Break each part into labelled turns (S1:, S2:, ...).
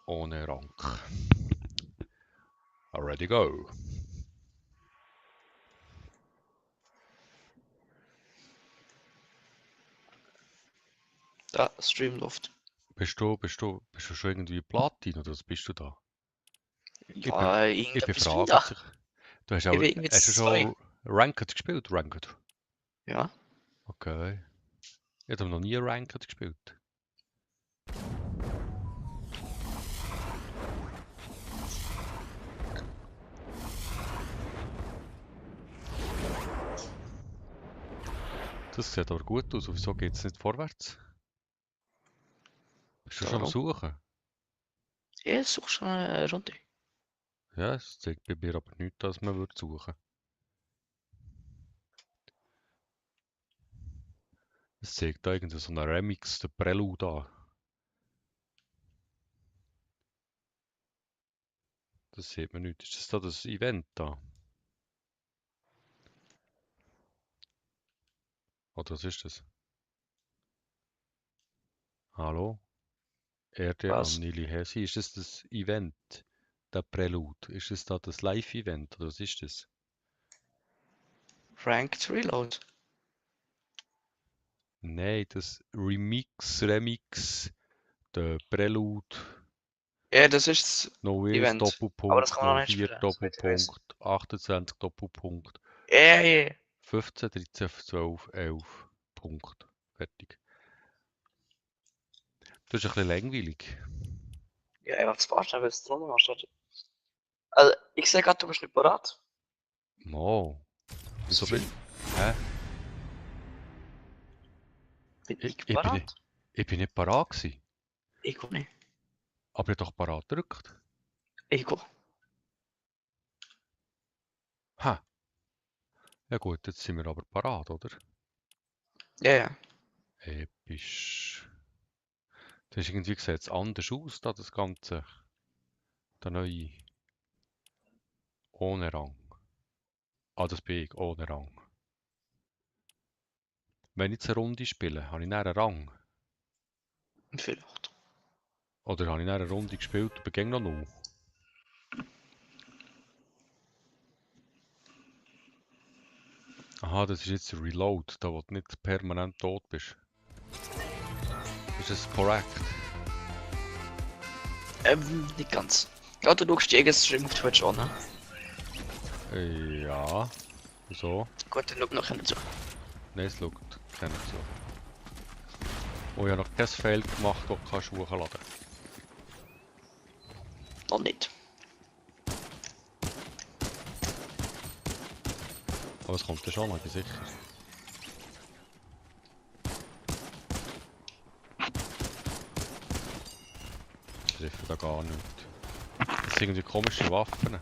S1: ohne Rank. Already go.
S2: Da, Stream läuft.
S1: Bist du schon irgendwie Platin oder was bist du da?
S2: Ja,
S1: Ich
S2: irgendetwas
S1: befrage
S2: wieder.
S1: dich. Du hast
S2: Ich
S1: auch,
S2: bin irgendwie
S1: hast du
S2: zwei.
S1: schon Ranked gespielt? Ranked?
S2: Ja.
S1: Okay. Ich habe noch nie Ranked gespielt. Das sieht aber gut aus. Wieso geht es nicht vorwärts? Bist du schon am
S2: Warum?
S1: Suchen?
S2: Ja, such schon eine Runde.
S1: Ja, es zeigt bei mir aber nichts, dass man würde suchen. Es zeigt da irgendwie so einen Remix, der Prelude an. Das sieht man nicht. Ist das da das Event da? Oder was ist das? Hallo? Erde
S2: Was?
S1: an Nili Hesi. Ist das Event? Der Prelude? Ist das da das Live-Event? Oder was ist das?
S2: Ranked Reload.
S1: Nein, das Remix, der Prelude,
S2: Ja, das ist das
S1: No Ears
S2: Event. Aber das
S1: Doppelpunkt,
S2: kann man noch nicht
S1: 04
S2: spielen, soweit ich weiß.
S1: Doppelpunkt, 28 Doppelpunkt,
S2: Ja, ja.
S1: 15, 13, 12, 11. Punkt. Fertig. Das ist ein bisschen langweilig.
S2: Ja, ich hab's vorstellen, weil es drum ansteht. Also, ich sehe gerade, du bist nicht bereit.
S1: Mo. Wieso bin
S2: Stream.
S1: Hä?
S2: Bin ich
S1: Ich bin
S2: bereit?
S1: ich bin nicht parat gewesen.
S2: Ich auch nicht.
S1: Aber ich hab doch parat gedrückt.
S2: Ich auch.
S1: Ha. Ja gut, jetzt sind wir aber parat, oder?
S2: Ja, ja.
S1: Episch. Das ist irgendwie sieht es anders aus, da das Ganze. Der neue. Ohne Rang. Ah, das bin ich, ohne Rang. Wenn ich jetzt eine Runde spiele, habe ich dann einen Rang.
S2: Vielleicht.
S1: Oder habe ich dann eine Runde gespielt und bin noch 0. Aha, das ist jetzt ein Reload, da wo du nicht permanent tot bist. Ist das korrekt?
S2: Nicht ganz. Ja, du schaust jeden Stream auf Twitch an, ne?
S1: Ja. Wieso?
S2: Gut, dann schau nachher zu.
S1: Nein, es schaut keiner zu. Oh, ich habe noch kein Fail gemacht, das du kannst hochladen.
S2: Noch nicht.
S1: Aber es kommt ja schon, ich bin sicher. Ich treffe da gar nicht. Das sind irgendwie komische Waffen.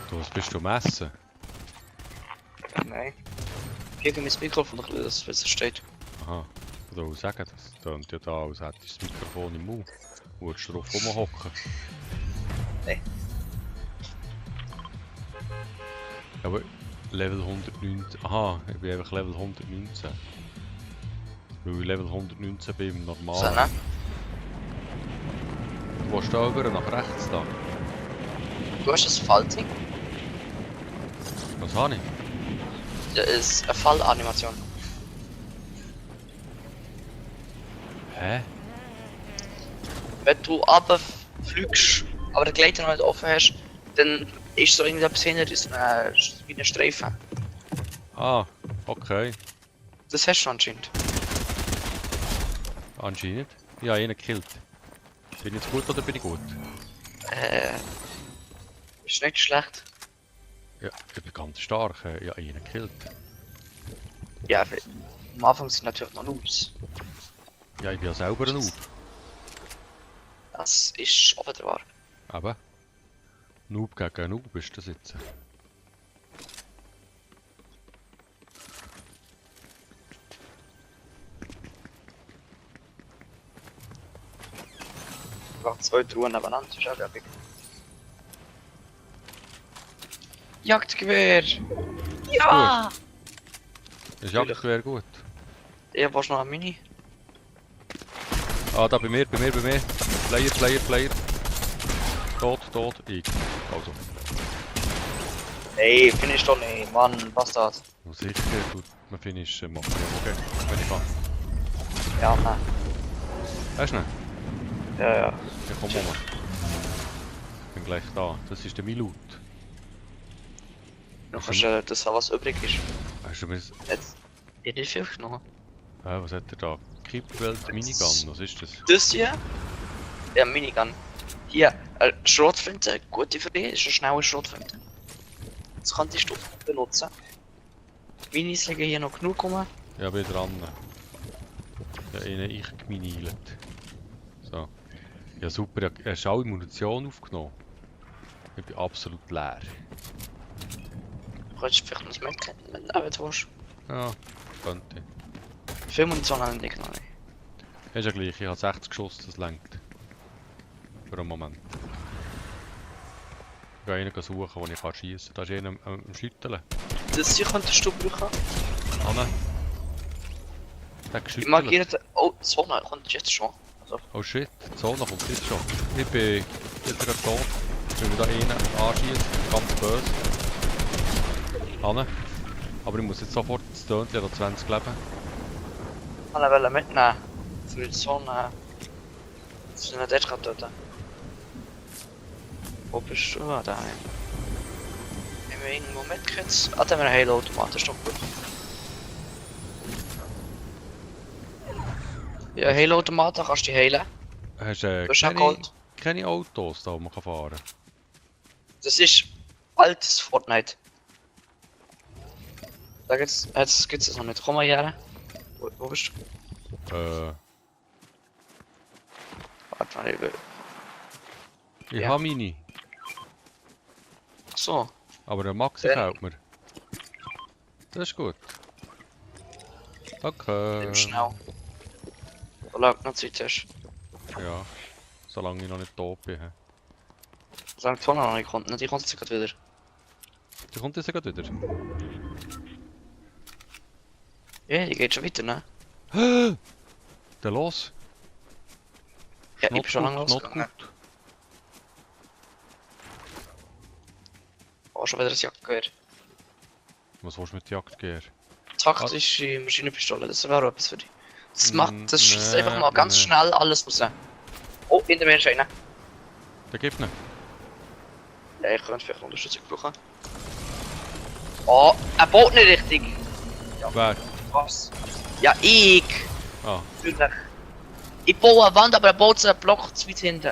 S1: Du, was bist du messen?
S2: Nein. Gegen mein Mikrofon, dass es steht.
S1: Aha. Du sagen, das tönt ja da, als hättest du das Mikrofon im Mund. Würdest du drauf rumhocken?
S2: Nein.
S1: Aber Level 119. Aha, ich bin einfach Level 119. Weil ich Level 119 bin im
S2: So,
S1: normalen.
S2: ne?
S1: Du willst da über nach rechts da.
S2: Du hast das Fallding?
S1: Was habe ich?
S2: Das ist eine Fallanimation.
S1: Hä?
S2: Wenn du runterfliegst, aber den Gleiter noch nicht offen hast, dann ist so irgendetwas hinter dir, wie ein Streifen.
S1: Ah, okay.
S2: Das hast du anscheinend.
S1: Anscheinend. Ja, einen gekillt. Bin ich jetzt gut oder bin ich gut?
S2: Ist nicht schlecht.
S1: Ja, ich bin ganz stark. Ja, einen gekillt.
S2: Ja, am Anfang sind natürlich noch Noobs.
S1: Ja, ich bin ja selber ein Noob.
S2: Das ist auch wieder wahr.
S1: Aber Noob gegen Noob ist das jetzt.
S2: Einfach zwei Truhen nebeneinander, das ist auch epic. Jagdgewehr! Ja!
S1: Ist Jagdgewehr gut?
S2: Ja, was noch ein Mini?
S1: Ah, da bei mir. Player. Tot. Ich. Also.
S2: Ey, finish doch nicht, Mann, Bastard.
S1: Und sicher tut man finishen. Machen wir. Okay, wenn ich kann.
S2: Ja, nein.
S1: Hast du ihn?
S2: Ja.
S1: Ja, komm mal. Bin gleich da. Das ist der Milut.
S2: Noch kannst du das haben, was übrig ist.
S1: Hast du mir...
S2: Jetzt. Ich nicht viel genommen.
S1: was hat er da? Keepwelt Minigun, was ist das?
S2: Das hier? Ja, Minigun. Hier, Schrotflinte, gute für dich, ist eine schnelle Schrotflinte. Das könntest du benutzen. Minis liegen hier noch genug rum.
S1: Ja, bin dran. Ja, ich geminielt. So. Ja, super. Hast du alle Munition aufgenommen? Ich bin absolut leer.
S2: Du könntest vielleicht noch das Medkit mitnehmen, wenn du willst.
S1: Ja, könnte.
S2: Viel Munition habe ich noch nicht.
S1: Ist ja gleich, ich habe 60 Geschosse, das lenkt. Für einen Moment. Ich gehe einen suchen, den ich schiessen kann. Da ist einer am Schütteln.
S2: Das hier könntest du brauchen.
S1: Anne. Der
S2: Ich
S1: geschüttelt.
S2: markiere den... Oh, die Sonne kommt jetzt schon. Also,
S1: Oh shit, die Zone kommt jetzt schon. Ich bin jetzt gerade tot. Ich will da einen anschießen, ganz böse. Anne. Aber ich muss jetzt sofort das Tönchen oder 20 Leben.
S2: kann er mitnehmen. Für die Sonne. Das ist nicht dort töten. Wo bist du? Ah, daheim. Haben wir irgendwo Medkits? Ah, da haben wir einen Heilautomat, das ist doch gut. Ja, Heilautomat, da kannst du die heilen.
S1: Hast
S2: Du hast auch Gold.
S1: keine Autos da, wo man fahren kann?
S2: Das ist altes Fortnite. Da gibt's es noch nicht. Komm mal her. Wo bist du? Warte mal,
S1: Ich
S2: Ja.
S1: habe meine.
S2: Ach so.
S1: Aber der Maxi
S2: Dann-
S1: fehlt mir. Das ist gut. Okay.
S2: Nimm schnell. Solange du noch Zeit hast.
S1: Ja. Solange ich noch nicht tot bin.
S2: Solange die Sonne noch nicht kommt, ne? Die kommt jetzt gerade wieder.
S1: Die kommt jetzt gerade wieder.
S2: Ja, die geht schon weiter, ne?
S1: Der los.
S2: Ja, ich bin schon lange
S1: Not
S2: losgegangen.
S1: gut.
S2: Oh, schon wieder ein Jagdgewehr.
S1: Was willst du mit Jagdgewehr?
S2: Taktische Maschinenpistole, das wäre auch etwas für dich. Das macht, das schießt
S1: Nee,
S2: einfach mal ganz
S1: nee.
S2: schnell alles raus. Oh, hinter mir ist einer.
S1: Der gibt ihn.
S2: Ja, ich könnte vielleicht Unterstützung brauchen. Oh, er baut nicht richtig.
S1: Wer?
S2: Was? Ja, ich.
S1: Ah.
S2: Natürlich. Ich baue eine Wand, aber er baut so einen Block zu weit hinten.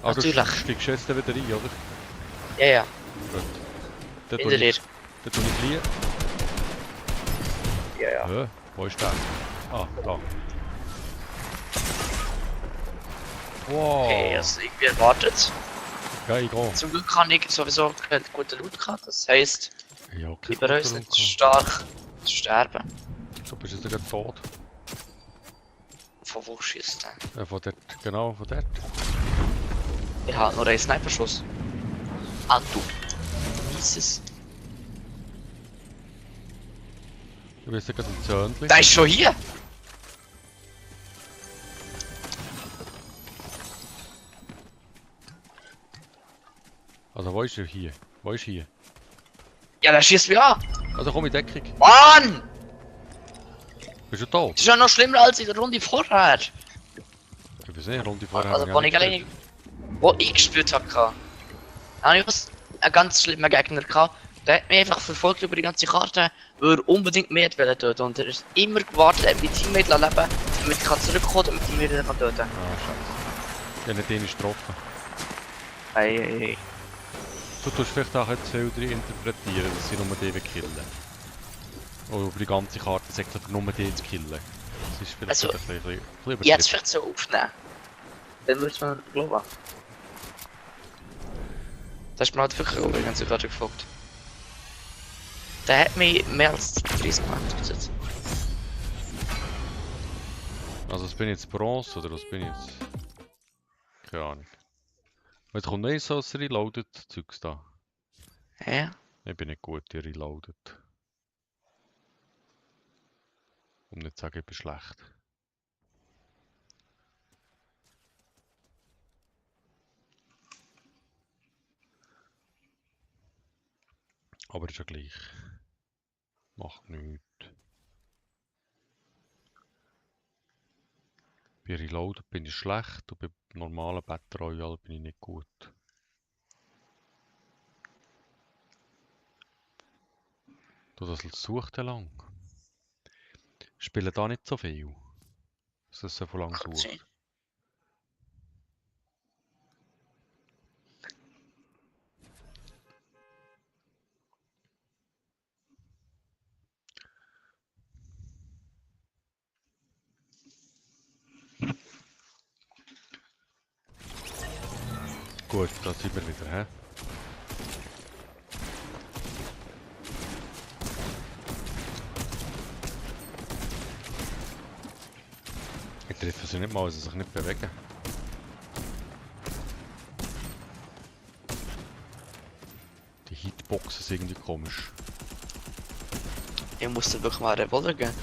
S1: Also
S2: Natürlich.
S1: du steigst jetzt wieder rein, oder?
S2: Ja, ja.
S1: Gut. Dort,
S2: Hinter dir.
S1: Dort tue ich fliehen.
S2: Ja, ja.
S1: Wo ist der? Ah, da. Wow.
S2: Okay, also irgendwie erwartet.
S1: Ja, ich gehe.
S2: Zum Glück kann ich sowieso keinen guten Loot gehabt. Das heisst,
S1: Ja, okay.
S2: ich bei uns nicht stark zu sterben.
S1: Du bist jetzt gerade tot.
S2: Von wo schießt der?
S1: Von dort, genau, von dort.
S2: Ich habe nur einen Sniperschuss. Ah, du. Mieses.
S1: Du bist ja gerade im Zöhnchen.
S2: Der ist schon hier!
S1: Also wo ist er hier? Wo ist hier?
S2: Ja, der schießt mich an!
S1: Also komm in Deckung.
S2: Mann!
S1: Bist du tot?
S2: Das ist ja noch schlimmer als in der Runde vorher.
S1: Ich weiß nicht, Runde vorher.
S2: Also,
S1: habe
S2: wo
S1: ich
S2: ich
S1: nicht
S2: alleine. Wo ich gespielt habe, da habe ich einen ganz schlimmen Gegner gehabt. Der hat mich einfach verfolgt über die ganze Karte, weil er unbedingt mehr wollte töten. Und er ist immer gewartet, er mit Teammate leben, damit ich zurückkommen und mit ihm wieder töten kann.
S1: Ah, scheiße. Ich habe nicht den getroffen.
S2: Hey.
S1: Du tust vielleicht auch jetzt viel drin interpretieren, dass sie nur den killen. Oder über die ganze Karte sagt er nur den zu killen. Das ist vielleicht
S2: Also,
S1: ein bisschen
S2: Ich hätte es vielleicht so aufnehmen. Dann würde man glauben. Das ist mir halt wirklich übrigens gerade gefolgt. Der hat mich mehr als 30 Mal getötet.
S1: Also was bin ich jetzt, Bronze oder was bin ich jetzt? Keine Ahnung. Jetzt kommt nicht so ein Reloaded Zeugs da.
S2: Ja.
S1: Ich bin nicht gut in Reloaded. Um nicht zu sagen, ich bin schlecht. Aber ist ja gleich. Macht nichts. Bei Reloaded bin ich schlecht und bei normalen Battle Royale bin ich nicht gut. Du, das sucht ja lang. Spielen da nicht so viel. Dass es so viel lang
S2: Kann
S1: sucht.
S2: sein.
S1: Gut, da sind wir wieder, hä? Ich treffe sie nicht mal, weil sie sich nicht bewegen. Die Hitboxen sind irgendwie komisch.
S2: Ich muss dir wirklich mal einen Revolver geben.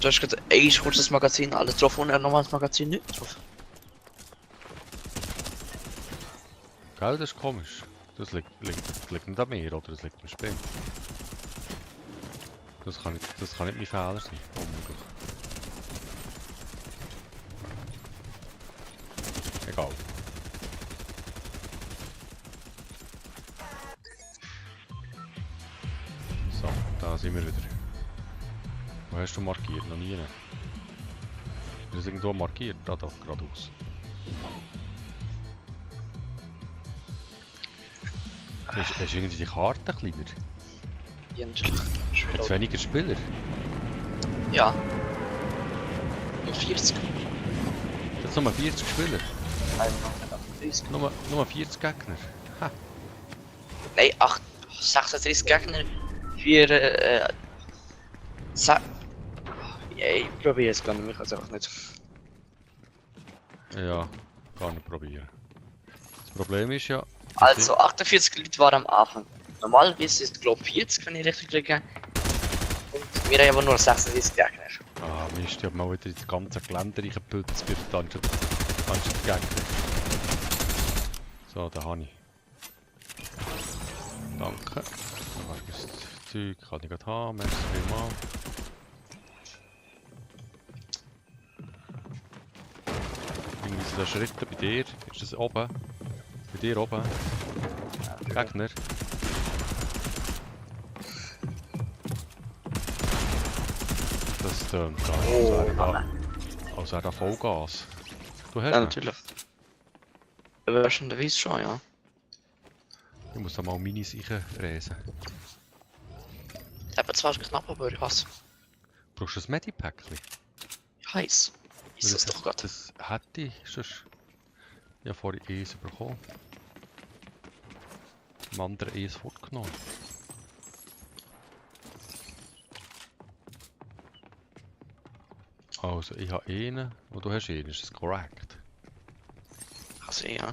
S2: Du hast gerade ein kurzes Magazin, alles drauf und dann nochmal das Magazin nicht drauf.
S1: Gell, das ist komisch. Das liegt nicht an mir, oder das liegt am Spiel. Das kann nicht mein Fehler sein. Unmöglich. Egal. So, da sind wir wieder. Wo hast du markiert? Noch nie. Ist das irgendwo markiert? Da geradeaus. Ist irgendwie die Karte kleiner?
S2: Jens.
S1: Hat es weniger Spieler?
S2: Ja. Ja, 40.
S1: Jetzt nur 40 Spieler?
S2: Einfach 30.
S1: Nur 40 Gegner? Ha.
S2: Nein, 36 Gegner. 4, ich probiere es gar nicht, ich kann es einfach nicht.
S1: Ja, kann ich probieren. Das Problem ist ja...
S2: Also 48 Leute waren am Anfang. Normalerweise ist es glaube ich 40, wenn ich richtig kriege. Und wir haben aber nur 36 Gegner.
S1: Ah Mist, ich hab mal wieder ins ganze Gelände reingeputzt bei der Dungeon Gegner. So, da habe ich. Danke. Dann das Zeug kann ich gerade haben, merci vielmals. Irgendwie sind da Schritte bei dir. Ist das oben? Bei dir oben? Gegner? Das tönt als wäre da Vollgas. Du hast
S2: Ja,
S1: ihn?
S2: natürlich. Aber schon der Weiss schon, ja.
S1: Ich muss da mal Minis reinfräsen.
S2: Eben zwar knapp, aber ich hasse.
S1: Brauchst du ein Medipackli?
S2: Heiß. Ist das doch gerade.
S1: Das hätte ich sonst... Ich habe vorhin eins bekommen. Dem anderen eins fortgenommen. Also, ich habe einen und du hast einen, ist das korrekt?
S2: Kann sein, ja.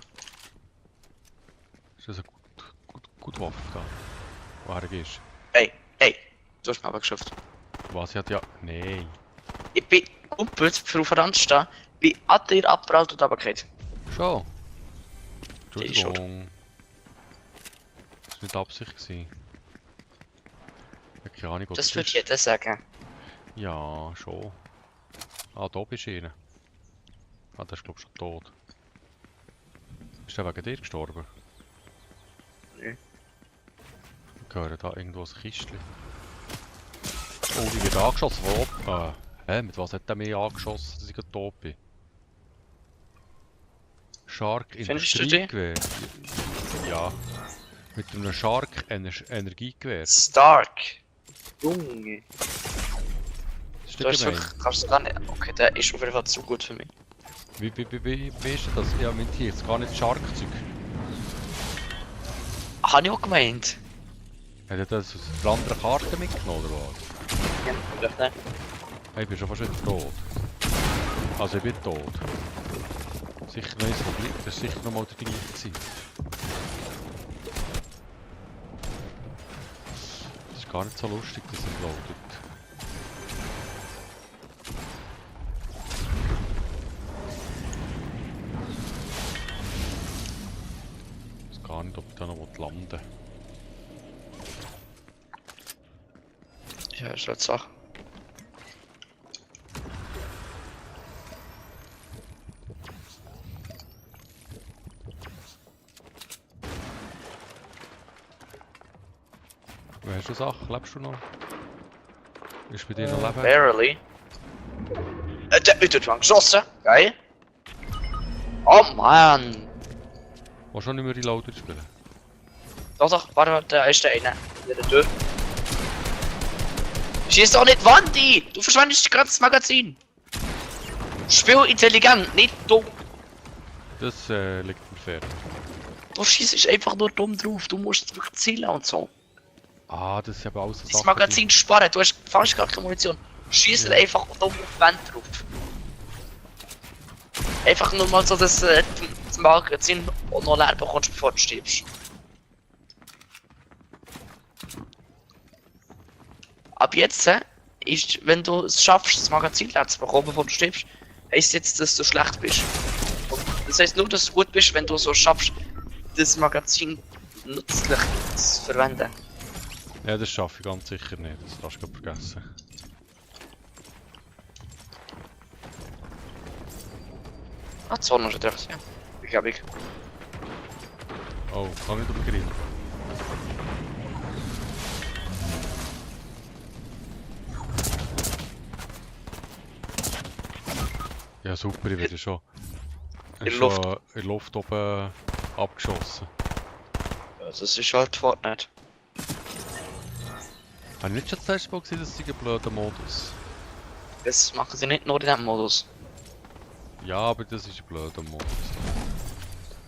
S1: Ist das eine gute Waffe da? Woher gehst
S2: Hey, du hast mich aber geschafft.
S1: du? Was? Ich hatte ja... Nein.
S2: Ich bin kumpelt für auf der Rand stehen, bin an dir abprallt und runtergefallen.
S1: Schon?
S2: Die ist schon.
S1: Entschuldigung. Das war nicht Absicht gewesen. Ich habe keine Ahnung, was
S2: Das würde jeder sagen.
S1: Ja, schon. Ah, da bist du einer. Ah, der ist glaub ich schon tot. Ist der wegen dir gestorben?
S2: Nö.
S1: Ich höre da irgendwo ein Kistchen. Oh, ich werde angeschossen von oben. Mit was hat der mich angeschossen, dass ich gerade tot bin? Shark
S2: Findest du
S1: Industriegewehr. Ja. Mit einem Shark Energiegewehr.
S2: Stark. Junge.
S1: Das ist
S2: Du
S1: der
S2: hast
S1: gemein.
S2: wirklich, kannst du gar nicht. Okay, der ist auf jeden Fall zu gut für mich.
S1: Wie ist das? Ja, mit hier jetzt gar nicht Shark-Zeug.
S2: Habe ich auch gemeint.
S1: Hat er das aus einer anderen Karte mitgenommen oder was?
S2: Ja, vielleicht nicht.
S1: Hey, ich bin schon fast wieder tot. Also ich bin tot. Sicher noch nicht so gleich, das ist sicher noch mal der gleiche gewesen. Das ist gar nicht so lustig, dass er loadet. Ich weiß gar nicht, ob ich da noch landen will.
S2: Ja, ist halt Sache.
S1: Wo hast du Sachen? Lebst du noch? Ist bei dir noch Leben?
S2: Barely. Der hat mich dort dran geschossen. Geil. Oh Mann.
S1: Willst du schon nicht mehr Reloaded spielen?
S2: Doch, warte, da ist der eine. Wieder der Tür. Schieß doch nicht die Wand ein! Du verschwendest gerade das Magazin! Spiel intelligent, nicht dumm!
S1: Das liegt mir fair.
S2: Du schießt einfach nur dumm drauf, du musst wirklich zielen und so.
S1: Ah, das ist aber alles so
S2: Das
S1: Sachen,
S2: Magazin sparen, du hast fast gar keine Munition. Schieß einfach dumm auf die Wand drauf. Einfach nur mal so, dass das Magazin noch leer bekommst, bevor du stirbst. Ab jetzt ist, wenn du es schaffst, das Magazin leer zu bekommen, bevor du stirbst, heisst jetzt, dass du schlecht bist. Und das heisst nur, dass du gut bist, wenn du so schaffst, das Magazin nützlich zu verwenden.
S1: Ja, das schaffe ich ganz sicher nicht. Das darfst du vergessen.
S2: Ah, die Sonne ist ja. Ich glaube ich.
S1: Oh, kann ich nicht umgehen. Ja super, ich werde schon
S2: In der Luft.
S1: in der Luft oben abgeschossen.
S2: Das ist halt Fortnite.
S1: Habe ich nicht schon das letzte Mal gesehen, das ist ein blöder Modus?
S2: Das machen sie nicht nur in diesem Modus.
S1: Ja, aber das ist ein blöder Modus.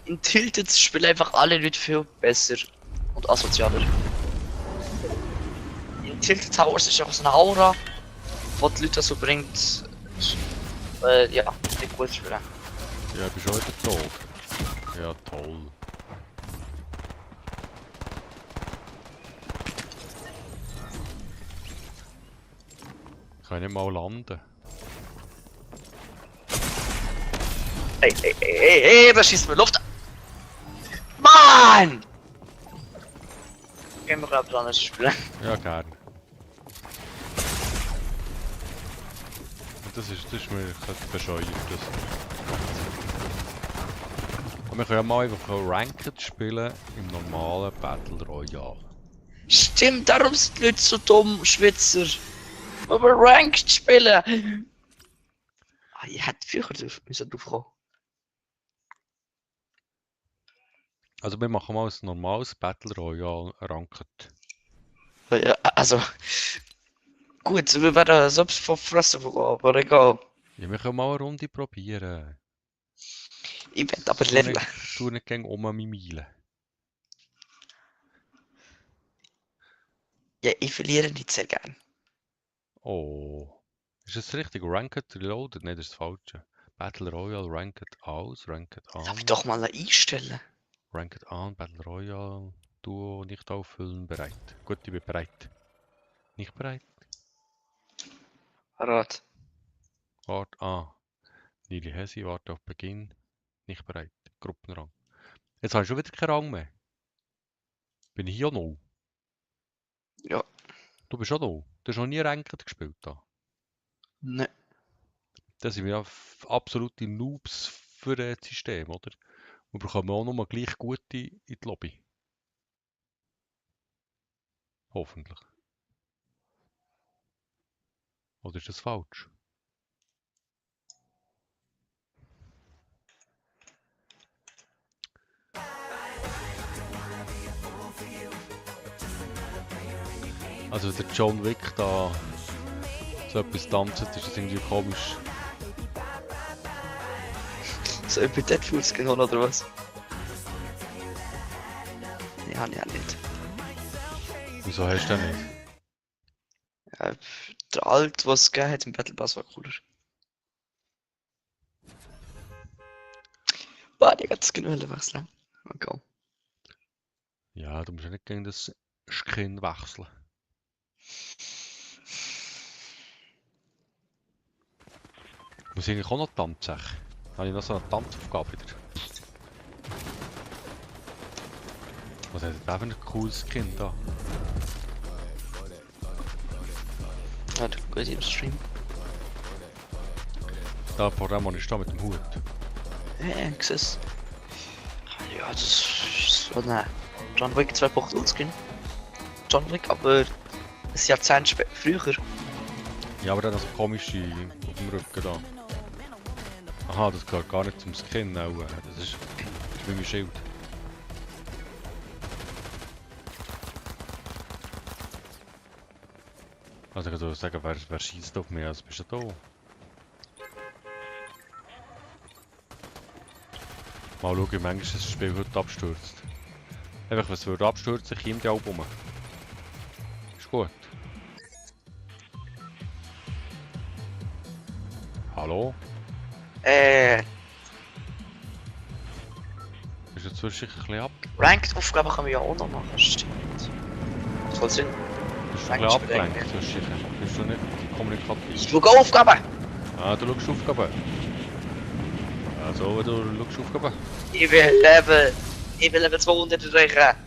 S2: In Tilted spielen einfach alle Leute viel besser und asozialer. In Tilted Towers ist auch so eine Aura, die die Leute so bringt. Ja, nicht gut spielen.
S1: Ja, ich bin schon wieder tot. Ja, toll. Kann ich nicht mal landen?
S2: Hey, da schießt mir Luft. Mann! Gehen wir gerade dran, das spielen.
S1: Ja, gern. Das ist mir ein bisschen bescheuert. Und wir können ja mal einfach Ranked spielen im normalen Battle Royale.
S2: Stimmt, darum sind die Leute so dumm, Schwitzer. Aber Ranked spielen. Ah, ich hätte früher drauf kommen.
S1: Also wir machen mal ein normales Battle Royale Ranked.
S2: Ja, also. Gut, wir werden selbst von Fressen bekommen, aber egal.
S1: Ja, wir können mal eine Runde probieren.
S2: Ich werde aber leveln.
S1: Tu nicht gegen um meine Meile.
S2: Ja, ich verliere nicht sehr gern.
S1: Oh. Ist das richtig? Ranked Reloaded? Nein, das ist das Falsche. Battle Royale Ranked aus, Ranked
S2: Darf ich
S1: an.
S2: doch mal einstellen?
S1: Ranked an, Battle Royale. Duo nicht auffüllen, bereit. Gut, ich bin bereit. Nicht bereit?
S2: Rat.
S1: Warte, Nili Hesi, warte auf Beginn. Nicht bereit. Gruppenrang. Jetzt habe ich schon wieder keinen Rang mehr. Bin ich hier noch?
S2: Ja.
S1: Du bist schon noch? Du hast noch nie Ranked gespielt da.
S2: Ne.
S1: Das sind wir ja absolute Noobs für das System, oder? Wir bekommen auch nur gleich gute in die Lobby. Hoffentlich. Oder ist das falsch? Also der John Wick da so etwas tanzt, ist das irgendwie komisch.
S2: So über Deadfoods genommen oder was? Ja, ja nicht.
S1: Wieso hast du den nicht?
S2: Ja, der Alt, was es gegeben hat im Battle Pass war cooler. Boah, die ganz genau wechseln. Okay.
S1: Ja, du musst ja nicht gegen das Skin wechseln. Muss ich eigentlich auch noch tanzen? Habe ich noch so eine Tanzaufgabe wieder? Was hat der für ein cooles Skin da?
S2: gut im Stream.
S1: Da vor dem Mann ist da mit dem Hut.
S2: Ja, ich seh's. Ja, das ist so eine John Wick 2.0 Skin. John Wick, aber ein Jahrzehnt früher.
S1: Ja, aber der hat so komische auf dem Rücken da. Aha, das gehört gar nicht zum Skin auch. Das ist wie mein Schild. Also ich würde sagen, wer schießt auf mich? Also bist du da? Mal schauen, wie manchmal das Spiel heute abstürzt. Einfach, was würde abstürzen, kommt ja auch rum. Ist gut. Hallo? Ist jetzt zwischendurch ein bisschen ab?
S2: Ranked-Aufgaben können wir ja auch noch machen, stimmt. Voll Sinn.
S1: Bist du ein bisschen abgelenkt zwischendurch? Bist du nicht kommunikativ?
S2: Ich schaue Aufgaben!
S1: Ah, du schaust Aufgaben. Also, du schaust Aufgaben.
S2: Ich will Level 200 erreichen.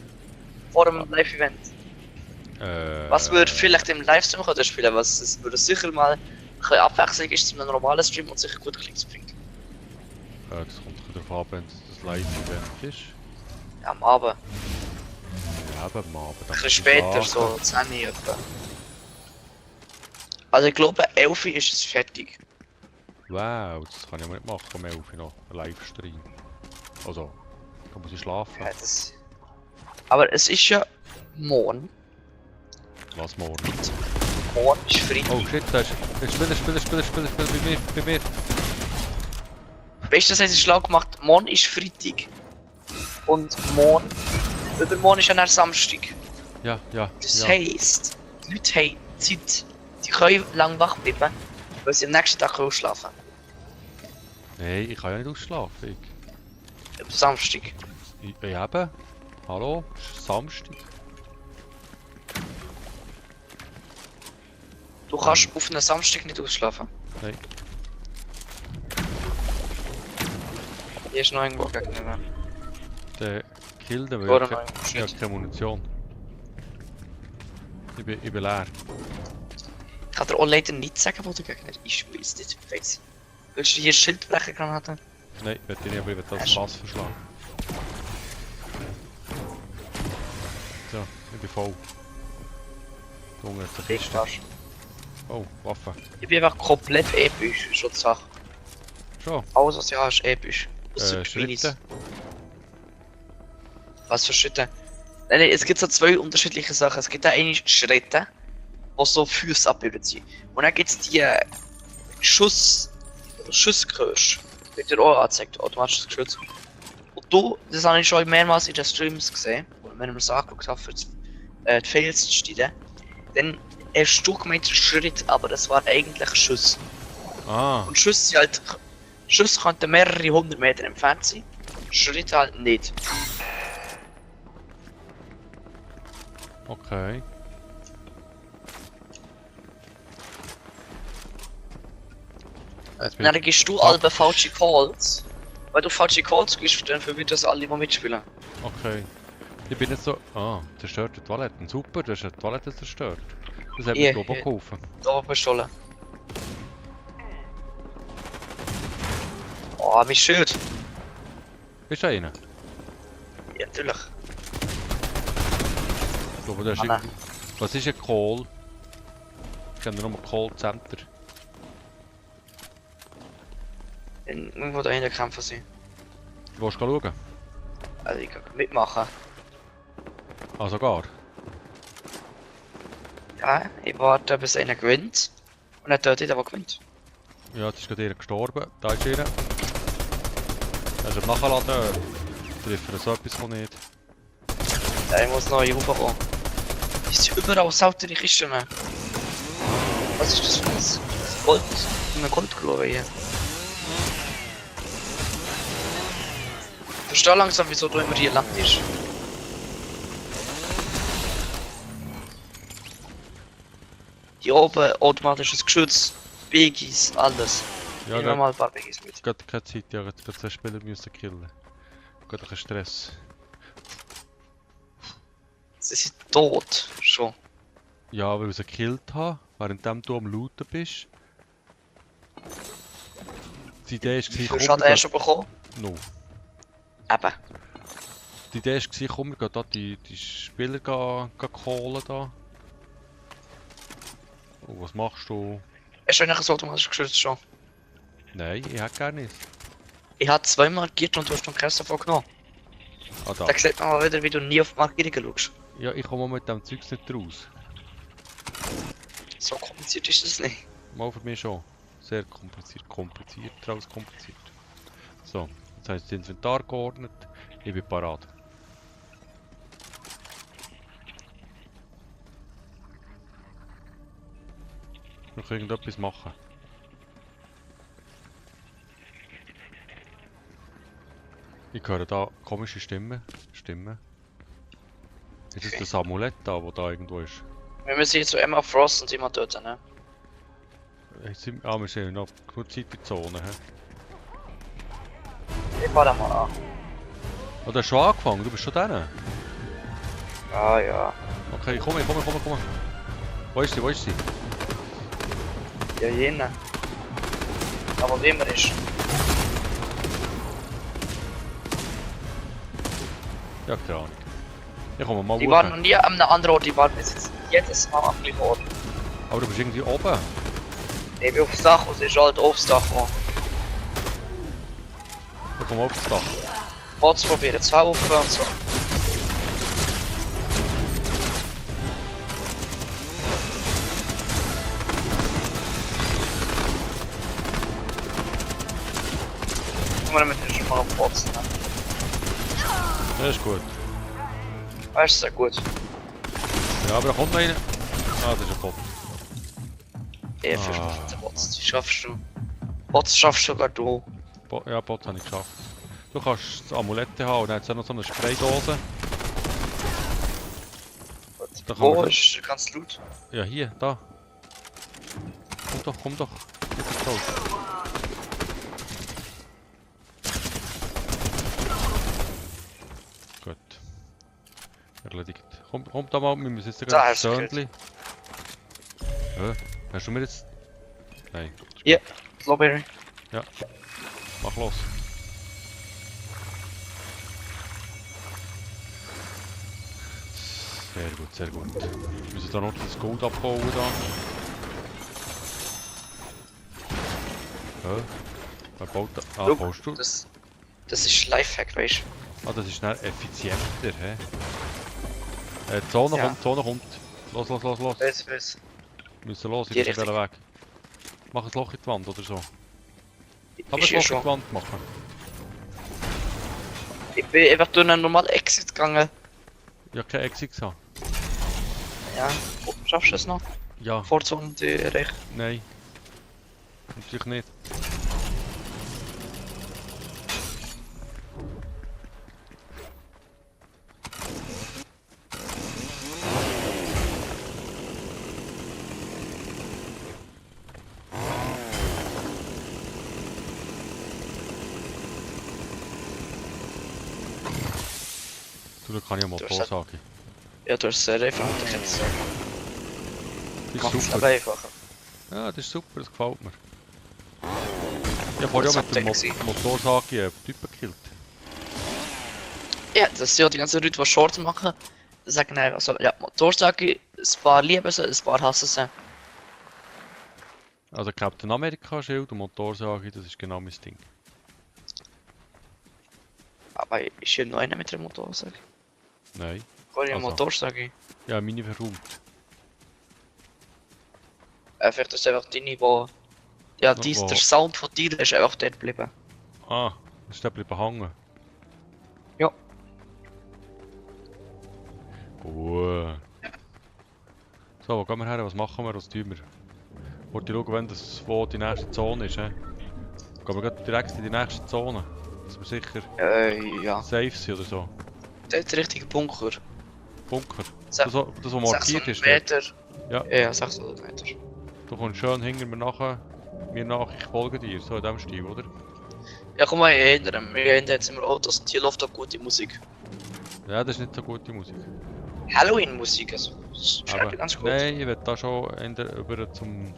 S2: Vor dem Live-Event. Was würde vielleicht im Livestream können spielen, was es würde sicher mal ein bisschen Abwechslung ist zu einem normalen Stream und sicher gut Klicks bringt.
S1: Das kommt ein bisschen darauf an, wenn das Live-Event ist.
S2: Ja, am Abend.
S1: Ja, aber am Abend.
S2: Ein bisschen später, so 10 Uhr etwa. Also ich glaube 11 Uhr ist es fertig.
S1: Wow, das kann ich aber nicht machen, um 11 Uhr noch ein Livestream. Also, da muss ich schlafen.
S2: Ja, aber es ist ja morgen.
S1: Was morgen?
S2: Morgen ist Freitag.
S1: Oh shit, da ist... Spiel bei mir.
S2: Weißt du, das heißt, ich schlau gemacht, morgen ist Freitag. Und übermorgen ist ja dann Samstag.
S1: Ja.
S2: Das
S1: ja.
S2: heisst, die Leute haben Zeit, die können lang wach bleiben, weil sie am nächsten Tag ausschlafen
S1: Nein, ich kann ja nicht ausschlafen.
S2: können. Am Samstag.
S1: Ja, eben. Hallo? Es ist Samstag.
S2: Du kannst auf einem Samstag nicht ausschlafen.
S1: Nein.
S2: Hier ist noch irgendwo Gegner.
S1: Der Kill, der
S2: Vor
S1: will
S2: dem
S1: ich habe keine Munition. Ich bin leer.
S2: Ich kann dir auch leider nicht sagen, wo der Gegner ist. Ich spiel's nicht im Face. Willst du hier Schildbrechergranaten?
S1: Nein, ich will nicht, aber ich will das Fass verschlagen. So, ich bin voll. Junge, jetzt eine Kiste. Oh, Waffe.
S2: Ich bin einfach komplett episch, schon die Sache.
S1: Schon.
S2: Alles was ich habe ist episch. Ausser die Minis.
S1: Schritte.
S2: Was für Schritte? Nein, es gibt so zwei unterschiedliche Sachen. Es gibt da eine Schritte, wo so Füße abgebildet sind. Und dann gibt es die Schussgehörst. Wird dir auch angezeigt, automatisches Geschütz. Und du, das habe ich schon mehrmals in den Streams gesehen, wenn ich mir das angeguckt habe, für die Fails zu stehen. Dann hast du gemeint Schritt, aber das war eigentlich ein Schuss.
S1: Ah,
S2: Und Schüsse halt. Schüsse könnten mehrere 100 Meter entfernt sein. Schritte halt nicht.
S1: okay.
S2: Dann gibst du alle falsche Calls. Weil du falsche Calls gibst, dann verwirrt das alle, die mitspielen.
S1: Okay. Ich bin jetzt so... Ah, zerstörte Toiletten. Super, du hast eine Toilette zerstört. Das hat
S2: Ja,
S1: mir glaube ich
S2: ja.
S1: auch geholfen.
S2: Da bestohlen. Oh, mein Schild.
S1: Bist du einer?
S2: Ja, natürlich.
S1: Ich glaube, du hast
S2: Anna.
S1: irgendwie... Was ist ein Call? Ich kenne nur Call Center.
S2: Irgendwo da hinten kämpfen sie.
S1: Du willst schauen?
S2: Also ich kann mitmachen.
S1: Also gar.
S2: Ja, ich warte bis einer gewinnt. Und dann tötet der, der gewinnt.
S1: Ja, jetzt ist gerade einer gestorben. Da ist einer. Also nachladen. Trifft er so etwas von nicht.
S2: Ja, ich muss noch hier hochkommen. Ist überall sautere Kisten. Was ist das für ein Gold? Eine Goldgrube hier. Ich verstehe langsam, wieso du immer hier landest. Hier oben automatisches Geschütz, Biggies, alles.
S1: Ja,
S2: Nehmen wir mal ein paar Biggies mit.
S1: Gerade keine Zeit, ja, jetzt gerade 2 Spieler müssen killen. Gerade ein bisschen Stress.
S2: Sie sind tot, schon.
S1: Ja, weil ich sie gekillt habe. während du am Looten bist. Die Idee
S2: Wie viel
S1: war,
S2: Schaden hast du bekommen?
S1: no.
S2: Eben.
S1: Die Idee war, komm, wir gehen da die Spieler callen da. Und was machst du?
S2: Hast du eigentlich ein automatisches Geschütz schon?
S1: Nein, ich hätte gerne nicht.
S2: Ich habe 2 markiert und du hast noch keins davon genommen.
S1: Ah, da.
S2: Da sieht man mal wieder, wie du nie auf die Markierungen schaust.
S1: Ja, ich komme mit dem Zeugs nicht raus.
S2: So kompliziert ist das nicht.
S1: Mal für mich schon. Sehr kompliziert. Komplizierter als kompliziert. So, jetzt habe ich das Inventar geordnet. Ich bin parat. Noch irgendetwas machen. Ich höre da komische Stimmen. Ist es das Amulett da, wo da irgendwo ist?
S2: Wir müssen jetzt zu Emma Frost und jemand töten, ne?
S1: Wir sind noch genug Zeit in der Zone. He?
S2: Ich fahr da mal an.
S1: Oh, du hast schon angefangen, du bist schon drin.
S2: Ah ja.
S1: Okay, komm. Wo ist sie?
S2: Ja, jene. Aber wie immer ist.
S1: Ja, keine Ahnung. Ich komme mal
S2: Die
S1: hoch.
S2: waren noch nie an einem anderen Ort, die waren bis jetzt jedes Mal am gleichen Ort.
S1: Aber du bist irgendwie oben.
S2: Ich bin aufs Dach und sie ist halt aufs Dach gekommen.
S1: Ich komme auf das Dach.
S2: Bots probieren zu helfen und so. Kommen wir mit schon mal auf Bots, ne?
S1: Das ist gut.
S2: Das ist sehr gut.
S1: Ja, aber da kommt noch einer. Ah, das ist ein Bot.
S2: Ich verstehe mit den Bots, die schaffst du. Bots schaffst sogar du.
S1: Ja, Bot habe ich geschafft. Du kannst das Amulett haben und dann hat es auch noch so eine Spraydose. Da kann
S2: Wo
S1: man-
S2: ist der ganze Loot?
S1: Ja, hier, da. Komm doch. Gib es drauf. Gut. Erledigt. Komm da mal, wir müssen jetzt
S2: Da
S1: gleich
S2: hast du
S1: Söhnli. Hast du mir jetzt... Nein.
S2: Ja, Slowberry.
S1: Mach los. Sehr gut. Wir müssen da noch das Gold abbauen da. Wer baut da? Ah,
S2: Schau,
S1: baust du?
S2: Das ist Lifehack, weißt du?
S1: Ah, das ist schnell effizienter, hä? Die Zone
S2: Ja.
S1: kommt. Los.
S2: Weiß.
S1: Wir müssen los,
S2: Die
S1: ich bin schon
S2: Richtung.
S1: Weg. Mach ein Loch in die Wand oder so. Kann man
S2: Ist
S1: ein
S2: ja
S1: Loch in
S2: schon.
S1: die Wand machen?
S2: Ich bin einfach durch einen normalen Exit gegangen.
S1: Ja, kein Exit haben.
S2: Ja, schaffst du es noch?
S1: Ja,
S2: Vor 20 recht.
S1: nein. Natürlich nicht. Natürlich kann ich eine
S2: Du hast
S1: Motorsage.
S2: Ja, du hast sehr einfach mit der Kette.
S1: Das
S2: Machst
S1: ist
S2: es aber
S1: super.
S2: einfacher.
S1: Ja, das ist super, das gefällt mir. Ich habe vorhin
S2: Das
S1: auch mit der
S2: Abdecken
S1: Motorsage einen Typen gekillt.
S2: Ja, das sind ja die ganzen Leute, die Shorts machen. Die sagen einfach so, ja, Motorsage, ein paar lieben sie, ein paar hassen sie.
S1: Also Captain America Schild und Motorsage, das ist genau mein Ding.
S2: Aber ist hier noch einer mit der Motorsage?
S1: Nein.
S2: Kann ich eine
S1: Also.
S2: Motorsage?
S1: Ja, meine verräumt.
S2: Vielleicht ist einfach deine, wo... Ja,
S1: Wo-
S2: der Sound von dir ist einfach dort geblieben.
S1: Ah, ist der bleiben hängen?
S2: Ja.
S1: Gut. So, wo gehen wir her? Was machen wir? Was tun wir? Wollt ihr schauen, wenn das wo die nächste Zone ist? He? Gehen wir gleich direkt in die nächste Zone? Dass wir sicher
S2: Ja.
S1: safe sind oder so.
S2: Dort ist der richtige Bunker.
S1: Bunker.
S2: Se-
S1: Das, was markiert
S2: 600
S1: ist.
S2: Meter.
S1: Ja.
S2: Ja, 600 Meter.
S1: Du kommst schön hinter mir nachher. Mir nach, ich folge dir. So in dem Stil, oder?
S2: Ja, komm mal hinter. Wir haben jetzt immer Autos und hier läuft auch gute Musik.
S1: Ja, das ist nicht so gute Musik.
S2: Halloween-Musik, also. Das ist
S1: Aber,
S2: ganz gut.
S1: nein, ich will da schon über zum...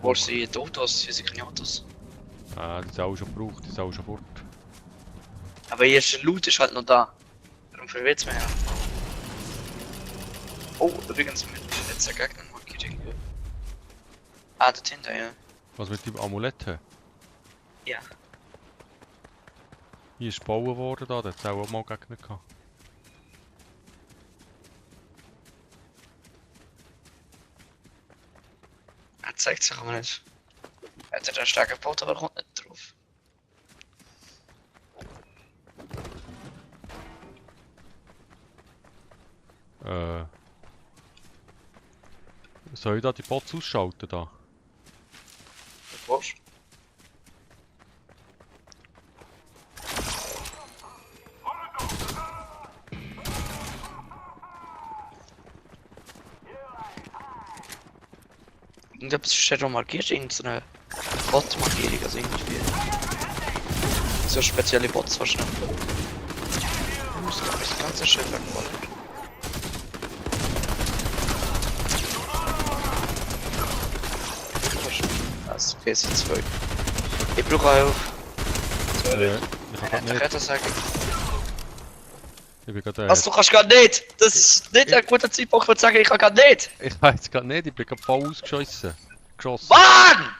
S2: Wo sie Autos, hier sind keine Autos.
S1: Die sind alle schon gebraucht, die sind alle schon fort.
S2: Aber hier ist der Loot ist halt noch da. Darum verwirrt es mich ja. Oh, übrigens mit letzter Gegner markiert irgendwo. Ah, dort hinten, ja.
S1: Was mit dem Amulett?
S2: Ja.
S1: Hier ist gebaut worden, da hat es auch mal Gegner gehabt.
S2: Er zeigt sich aber nicht. Er hat einen starken gebaut, aber er kommt nicht drauf.
S1: Soll ich da die Bots ausschalten da?
S2: Was? Irgendetwas steht noch markiert, irgendeine Bot-Markierung, also irgendwie. So spezielle Bots wahrscheinlich. Ich muss glaube ich das ganze Schiff wegbauen. Das PS2. Ich brauche auch.
S1: Ich kann grad nicht.
S2: Hätte sagen.
S1: Ich bin gerade
S2: Was, du kannst gar nicht! Das ist nicht ein guter Zeitpunkt, zu sagen, ich kann gar nicht!
S1: Ich weiß gerade nicht, ich bin gerade voll ausgeschossen. Geschossen.
S2: Mann!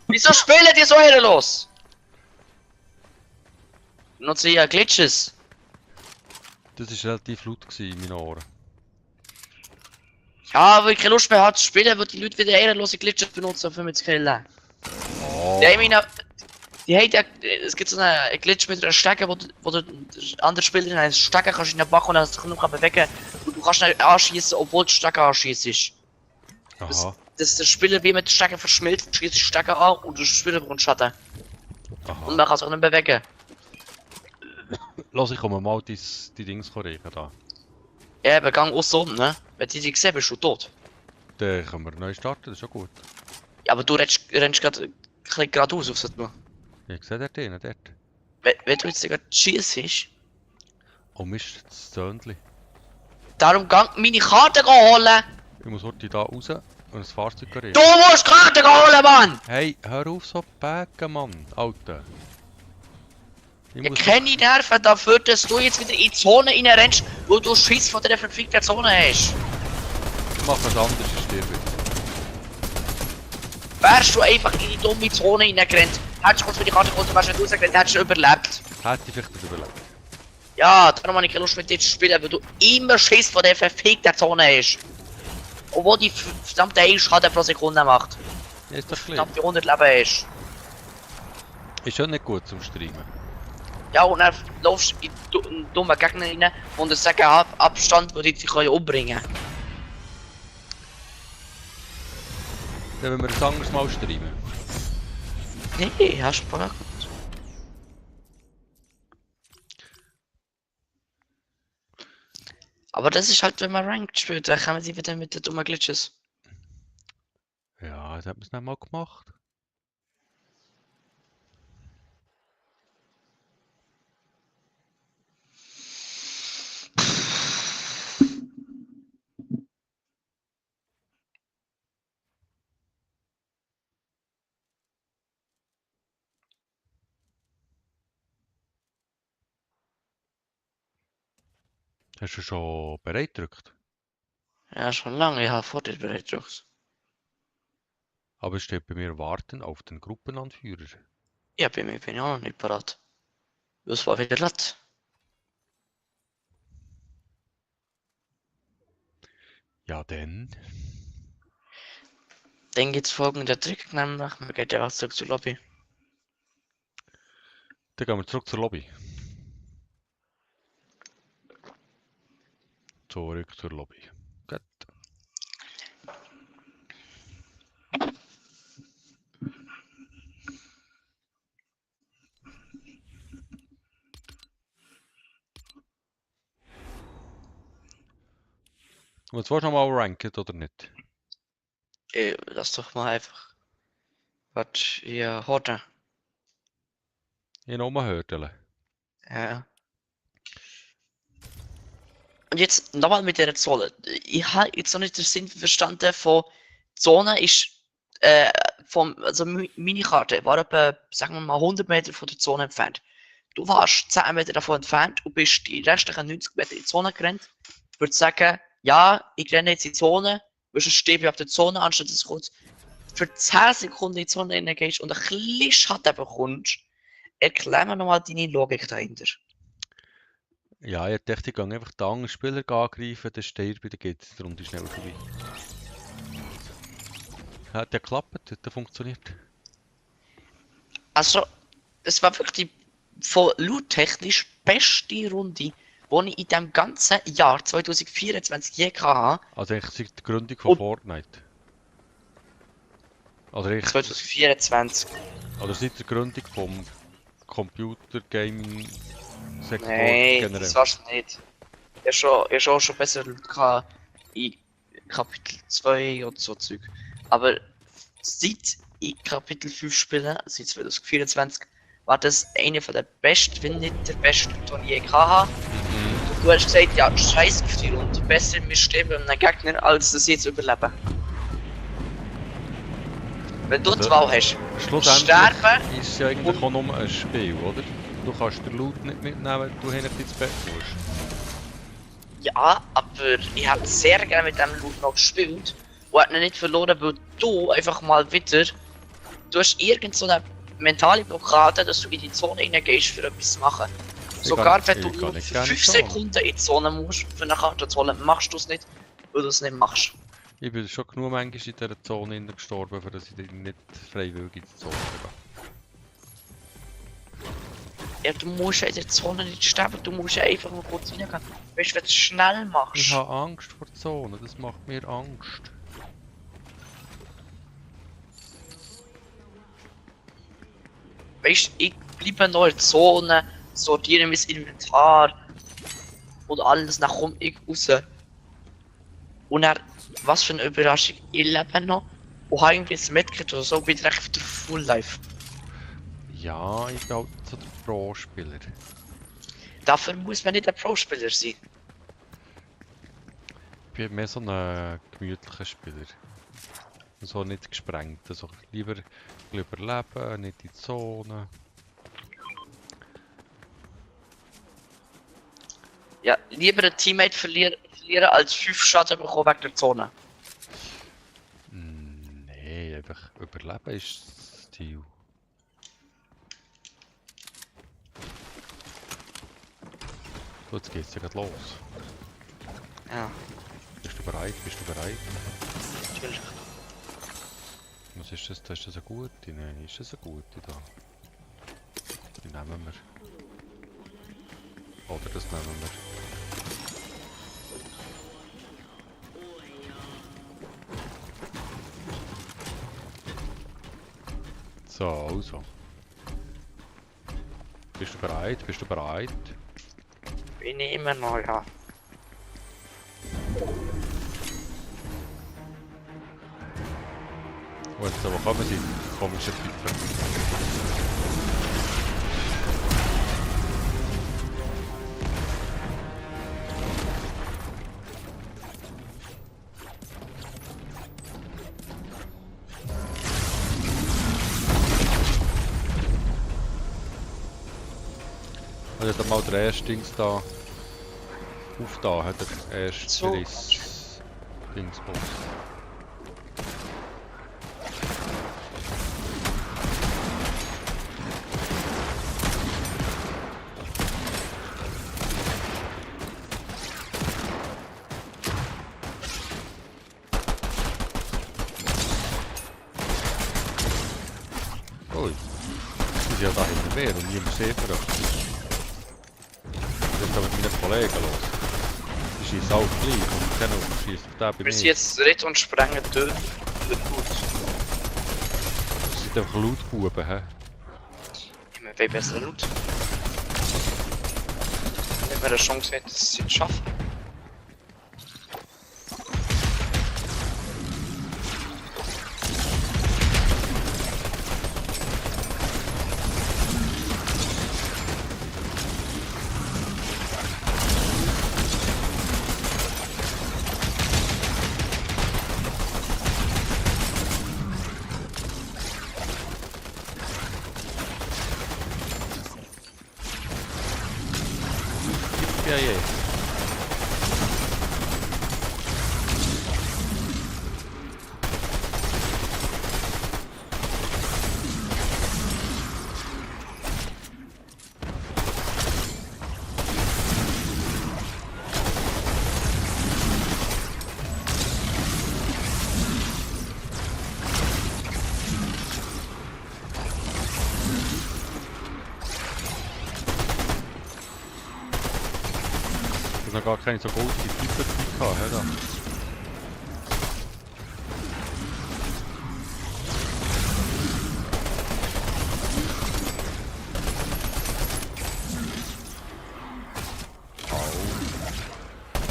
S2: Wieso spielen die so ehrenlos? Nutzen ja Glitches.
S1: Das war relativ laut gewesen in meinen Ohren.
S2: Ja, weil ich keine Lust mehr habe zu spielen, weil die Leute wieder ehrenlose Glitches benutzen, um mich zu killen.
S1: Oh.
S2: Die haben ja, es gibt so einen Glitch mit einer Stecke, wo der andere Spieler in eine Stecke kannst in den Bach und dann noch bewegen und du kannst nicht anschießen, obwohl die Stecke anschießt.
S1: Aha.
S2: Dass der Spieler wie mit der Stecke verschmilzt, schießt die Stecke an und der Spieler bekommt Schatten.
S1: Aha.
S2: Und man kann sich auch nicht bewegen.
S1: Los, ich komme mal die Dings reden da.
S2: Ja, aber gang auch so, ne? Wenn die dich sehen, bist du tot.
S1: Dann können wir neu starten, das ist ja gut.
S2: Ja, aber du rennst gerade geradeaus auf so.
S1: Ich sehe dort einen, dort.
S2: Wenn du jetzt gerade schießt,
S1: Oh Mist, das Zöndli.
S2: darum gang meine Karte holen!
S1: Ich muss heute da raus und ein Fahrzeug reden.
S2: Du musst Karte holen, Mann!
S1: Hey, hör auf so zu backen, Mann, Alter. Ich
S2: Ich
S1: muss
S2: kenne die Nerven dafür, dass du jetzt wieder in die Zone reinrennst, wo du Schiss von der verfickten Zone hast.
S1: mach was anderes, ich sterbe.
S2: Wärst du einfach in die dumme Zone reingerannt, hättest du kurz für die Karte geholt und wärst nicht rausgerannt, hättest du überlebt.
S1: Hätte ich vielleicht das überlebt.
S2: Ja, darum habe ich keine Lust mit dir zu spielen, weil du immer Schiss von der verfickten Zone hast. Obwohl die verdammte 1 Schaden pro Sekunde macht.
S1: Ja, ist doch klar.
S2: Verdammte 100 Leben hast.
S1: Ist schon nicht gut zum Streamen.
S2: Ja, und dann laufst du in dumme Gegner rein und es sagen Abstand, wo die dich umbringen können.
S1: Dann wollen wir ein anderes Mal streamen.
S2: Nee, hast du Spaß. Aber das ist halt, wenn man Ranked spielt, dann kommen sie wieder mit den dummen Glitches.
S1: Ja, das hat man es nicht mal gemacht. Hast du schon bereit gedrückt?
S2: Ja, schon lange, ich habe vor dir bereit gedrückt.
S1: Aber es steht bei mir Warten auf den Gruppenanführer.
S2: Ja, bei mir bin ich auch noch nicht parat. Das war wieder latt.
S1: Ja, dann.
S2: Dann gibt's folgender Trick, nämlich man geht einfach zurück zur Lobby.
S1: Dann gehen wir zurück zur Lobby. Zurück zur Lobby. Gut. Und jetzt willst du noch mal ranken, oder nicht?
S2: Lass doch mal einfach. Was hier Horten.
S1: Ich noch mal Hürdeln.
S2: Ja. Und jetzt nochmal mit der Zone. Ich habe jetzt noch nicht den Sinn verstanden von Zone ist also meine Karte war etwa, sagen wir mal, 100 Meter von der Zone entfernt. Du warst 10 Meter davon entfernt und bist die restlichen 90 Meter in die Zone gerannt. Ich würde sagen, ja, ich renne jetzt in die Zone, wirst du stehen auf der Zone, anstatt dass du kurz für 10 Sekunden in die Zone reingehst und ein bisschen Schatten bekommst. Erklär mir nochmal deine Logik dahinter.
S1: Ja, ich dachte, ich gehe einfach den anderen Spieler angreifen, dann stirbt, dann geht die Runde schneller vorbei. Hat ja geklappt, hat ja funktioniert.
S2: Also, es war wirklich die von lauttechnisch beste Runde, die ich in dem ganzen Jahr 2024 je hatte.
S1: Also eigentlich seit der Gründung von
S2: Und-
S1: Fortnite. Also ich,
S2: 2024.
S1: oder seit der Gründung vom Computer-Gaming-Sektor
S2: Nein,
S1: generell.
S2: das war's nicht. Ich habe schon besser Leute gehabt in Kapitel 2 und so Zeug. Aber seit ich Kapitel 5 spiele, seit 2024, war das einer der besten, wenn nicht der beste, den ich je hatte. Und du hast gesagt, ja, scheiß auf die Runde, besser wir sterben einem Gegner, als das jetzt überleben. Wenn du die Wahl hast,
S1: Schlussendlich
S2: sterben
S1: ist es ja eigentlich auch nur ein Spiel, oder? Du kannst den Loot nicht mitnehmen, wenn du hinten ins Bett musst.
S2: ja, aber ich habe sehr gerne mit dem Loot noch gespielt und hat ihn nicht verloren, weil du einfach mal wieder, du hast irgend so eine mentale Blockade, dass du in die Zone reingehst, für etwas zu machen. Sogar wenn du
S1: ich kann
S2: nur
S1: nicht
S2: für
S1: gerne
S2: 5
S1: Zone.
S2: Sekunden in die Zone musst, für eine Karte zu holen, machst du es nicht, weil du es nicht machst.
S1: Ich bin schon genug manchmal in dieser Zone gestorben, für dass ich nicht freiwillig in die Zone gehe.
S2: Ja, du musst ja in der Zone nicht sterben, du musst ja einfach nur kurz reingehen. Weißt du, wenn du es schnell machst.
S1: Ich habe Angst vor der Zone, das macht mir Angst.
S2: Weißt du, ich bleibe noch in der Zone, sortiere mein Inventar und alles, dann komme ich raus. Und dann, was für eine Überraschung, ich lebe noch und habe irgendwie ein Medkit oder so, bin ich direkt wieder Full Life.
S1: Ja, ich bin halt so der Pro-Spieler.
S2: Dafür muss man nicht ein Pro-Spieler sein.
S1: Ich bin mehr so ein gemütlicher Spieler. So nicht gesprengt. Also lieber überleben, nicht in die Zone.
S2: Ja, lieber ein Teammate verlieren als 5 Schaden bekommen wegen der Zone.
S1: Nee, einfach überleben ist das Ziel. So, jetzt geht's ja grad los.
S2: Ja,
S1: Bist du bereit? Bist du bereit?
S2: natürlich.
S1: Was ist das? Ist das eine gute? Nein, ist das eine gute da? Die nehmen wir. Oder das nehmen wir. So, also. Bist du bereit? Bist du bereit?
S2: Bin ich immer noch, ja.
S1: Oh, jetzt aber kommen sie. Komische Typen. Also hat er mal der erste Dings da aufgetan, hat er erst
S2: So.
S1: Dingsbox. Ui, die sind ja da hinter mir und niemand sieht mir das. Das ist da mit meinen Kollegen los. Die schießen auch gleich und keiner schießt auf den bei
S2: Wir
S1: mir.
S2: sind jetzt Ritt und sprengen durch. Gut.
S1: Das sind einfach Lootbuben, hä?
S2: Immer viel besser Loot. Nicht mehr eine Chance hat, dass sie es schaffen.
S1: Yippie! Ich habe noch gar keine so goldige Typen gehabt, hä, da. Au.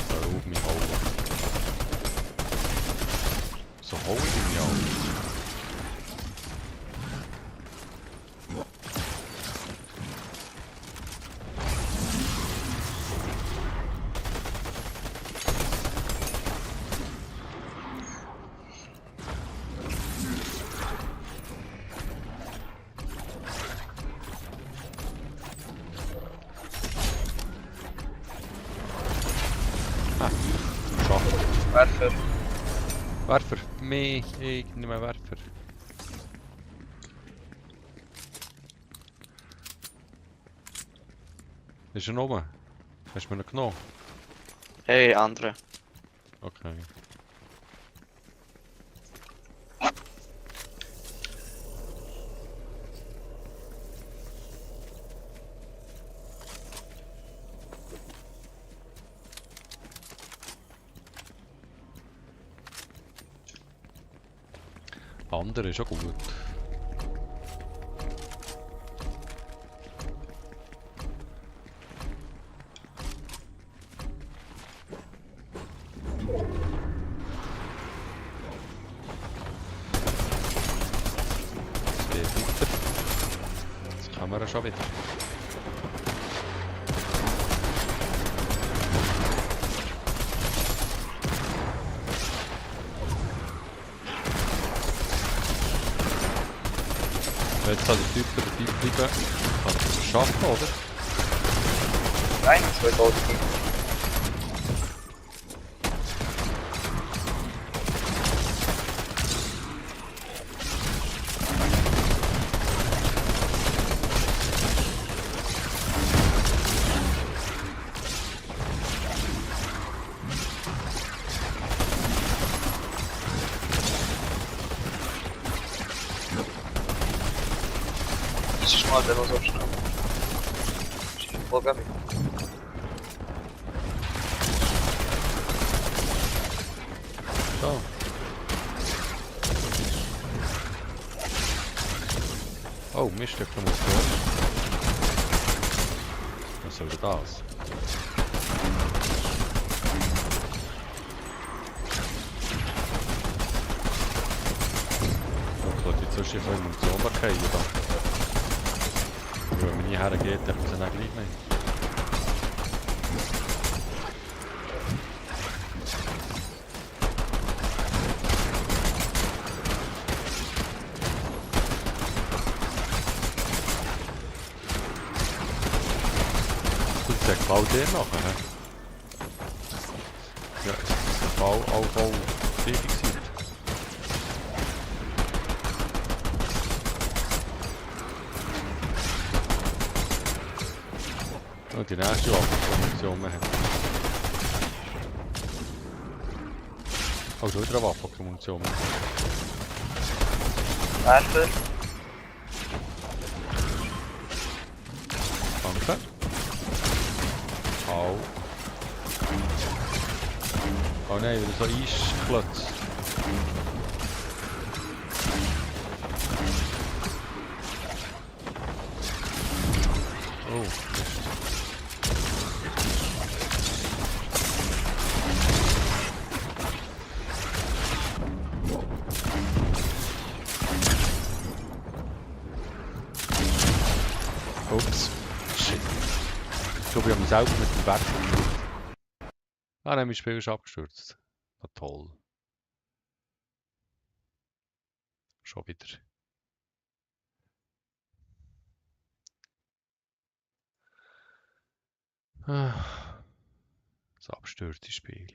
S1: Hör auf mich hauen. So hauen die mich auch. Schafft.
S2: Werfer.
S1: Werfer. Mehr. Ich nehme Werfer. Ist er oben? Hast du mir noch genommen?
S2: Hey, andere.
S1: Okay. Andere ist auch gut. Es geht weiter. Jetzt kann man schon wieder. Wenn jetzt halt der Typ dabei bleiben, kann er es schaffen, oder?
S2: Nein, 2 Golden. Dieses Mal, der war so schnell. Vorgang.
S1: So. Oh, Mist, ich muss durch. Was soll das? Okay, die zwischen so eine Munition fallen da. Wenn man nie hergeht, dann muss man auch gleich nehmen. Der Bau der nachher, hä? Ja, ist der Bau auch voll richtig gewesen? Und die nächste Waffenposition mehr hat. Oh, schon wieder eine Waffenmunition mehr.
S2: Werfer.
S1: Danke. Au. Oh nein, wieder so Eisklötze. Oh, Mist. Ups. Shit. Ich glaube, ich habe mich selber mit dem Werfer gemacht. Ah nein, mein Spiel ist abgestürzt. Na toll. Schon wieder. Ah. Das abstürzte Spiel.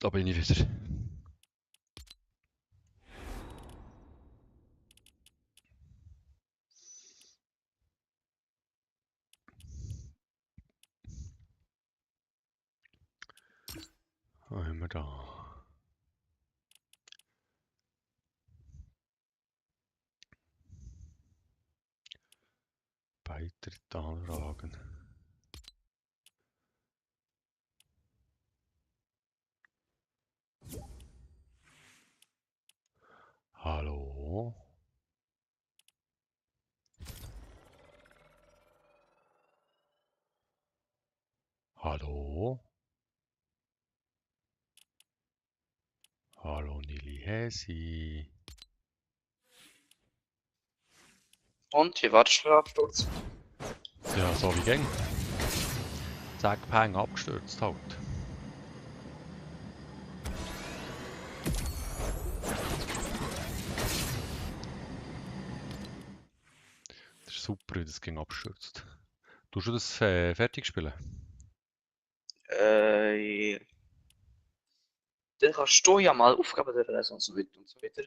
S1: Da bin ich wieder. Was haben wir da? Beitritt anfragen. Hallo? Hallo? Hallo Nili Häsi.
S2: Und, wie war der Strafsturz?
S1: Ja, so wie gäng. Zack, pang, abgestürzt halt. Das ist super, wie das ging abstürzt. Tust du das fertig spielen?
S2: Ja. Dann kannst du ja mal Aufgaben durchlesen und so weiter und so weiter.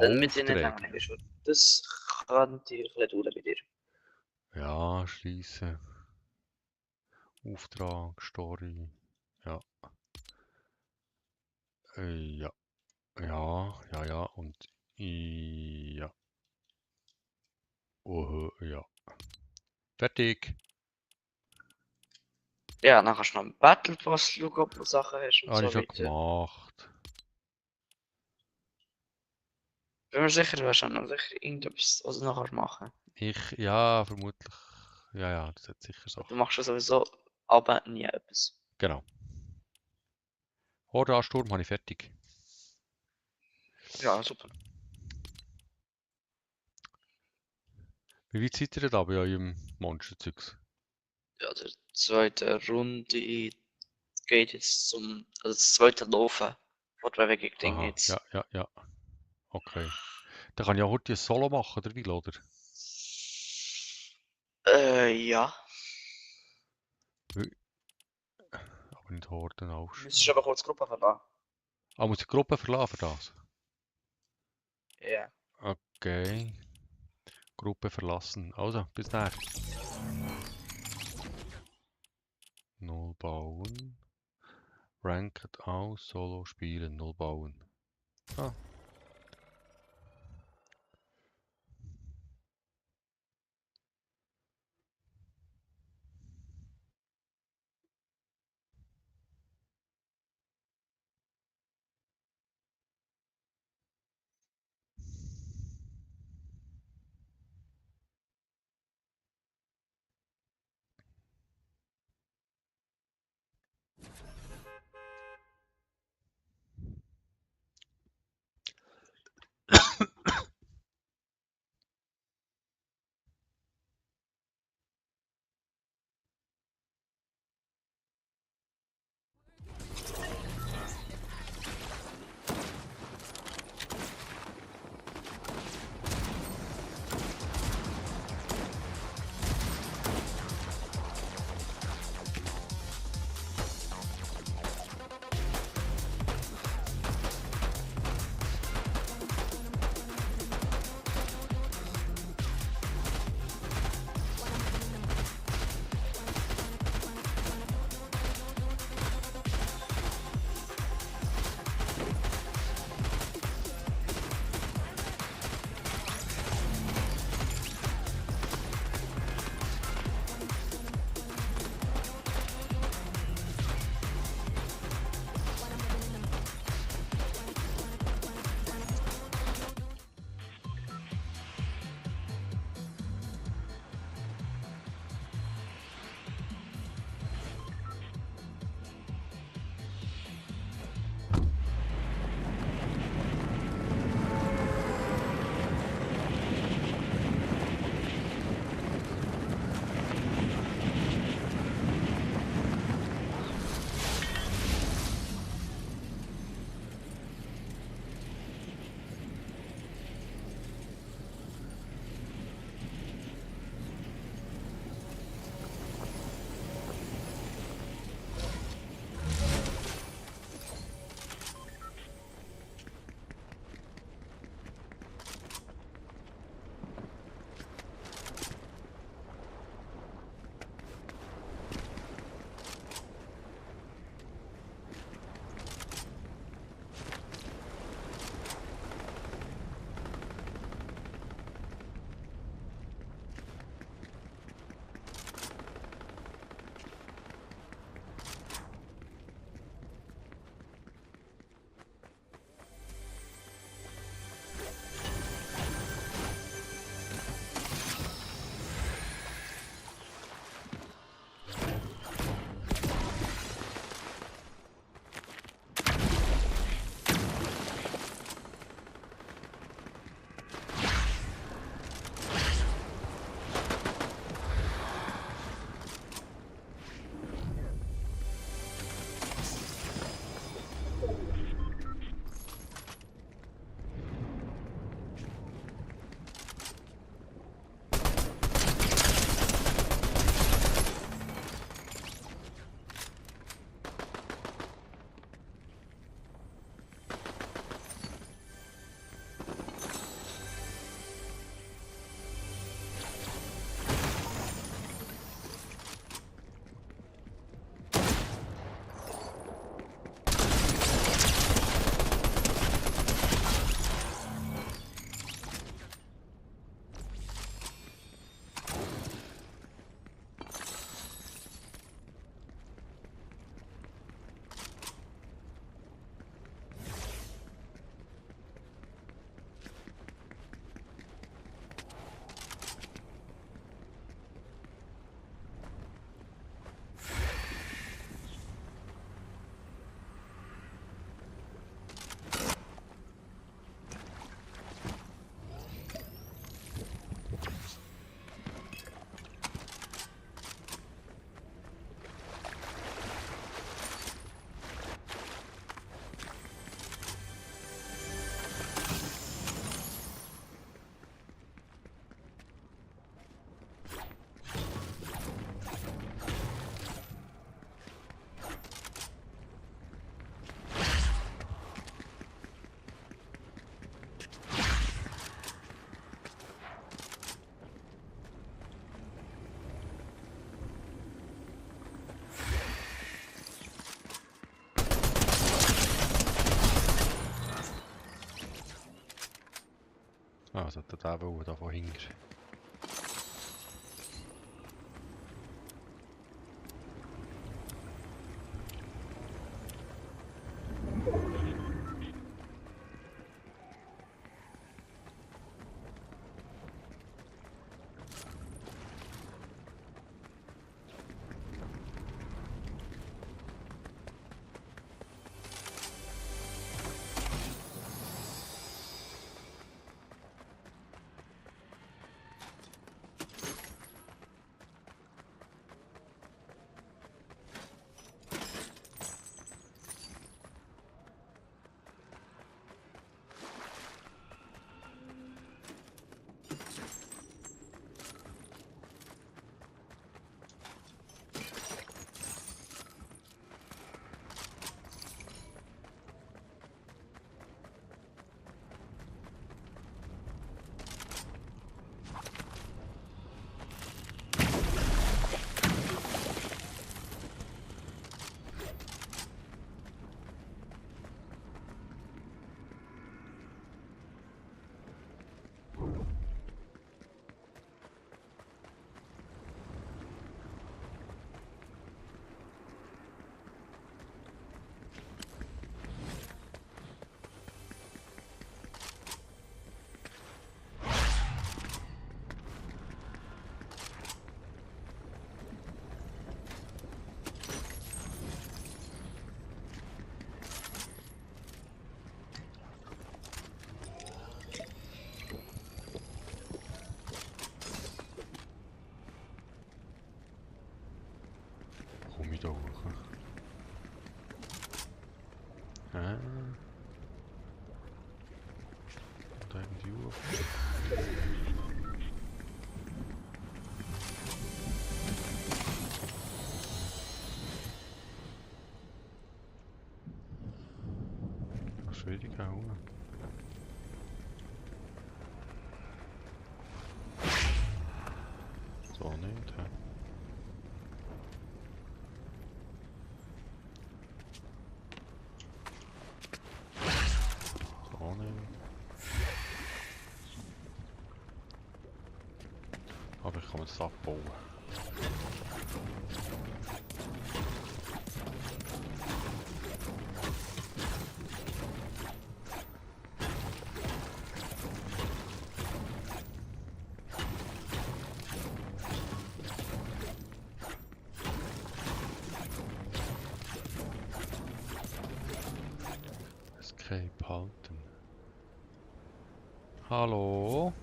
S2: Dann mit denen
S1: Aufträge.
S2: länger ist. Das könnte ich ein bisschen dauern bei dir.
S1: Ja, schließen. Auftrag, Story. Ja. Ja. Ja. Und ja. Ja. Fertig.
S2: Ja, dann kannst du noch im Battle Pass schauen, ob du Sachen hast und
S1: Habe ich
S2: so
S1: schon
S2: weiter.
S1: gemacht.
S2: Bin mir sicher, du hast auch noch sicher irgendetwas, was du nachher machen.
S1: Ja, vermutlich. Ja, das hat sicher
S2: Du
S1: Sachen.
S2: machst ja sowieso aber nie etwas.
S1: Genau. Horde-Ansturm habe ich fertig.
S2: Ja, super.
S1: Wie weit seid ihr da bei eurem Monsterzeugs?
S2: Ja, der zweite Runde geht jetzt zum, also das zweite Laufen von der Ding
S1: Aha,
S2: jetzt.
S1: ja. Okay. Dann kann ich auch heute ein Solo machen, oder wie, oder?
S2: Ja.
S1: Aber nicht Horden
S2: Du müsstest
S1: Ausschlag.
S2: aber kurz die Gruppe verlassen.
S1: Ah, muss ich die Gruppe verlassen für das?
S2: Ja.
S1: Okay. Gruppe verlassen. Also, bis dann. Null bauen. Ranked aus, Solo spielen, null bauen. Ah. Ja, sollte der wollen, da von hinten. Komm ich da hoch? Und da irgendwie auf. Schwierig auch. So nicht, hä? So nicht. Aber ich kann es abbauen. Escape halten. Hallo?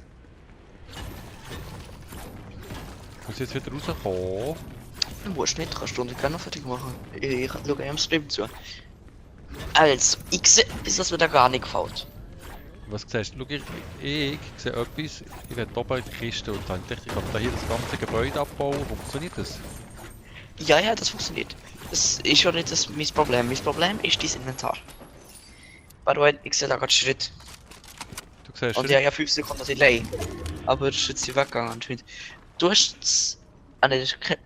S1: Muss ich jetzt wieder rauskommen?
S2: Du musst nicht, kannst du und ich kann noch fertig machen. Ich schaue am Stream zu. Also, ich sehe, dass mir da gar nicht gefällt.
S1: Was siehst du? Schau, ich sehe etwas, ich will oben in die Kiste und dann dachte ich, kann da hier das ganze Gebäude abbauen. Funktioniert das?
S2: Ja, das funktioniert. Das ist schon nicht das mein Problem. Mein Problem ist dein Inventar. Weil ich sehe da gerade Schritt.
S1: Du siehst
S2: Und ja, 5 Sekunden Delay. Aber es ist jetzt weggegangen anscheinend. Du hast das... Ah ne, das ist kein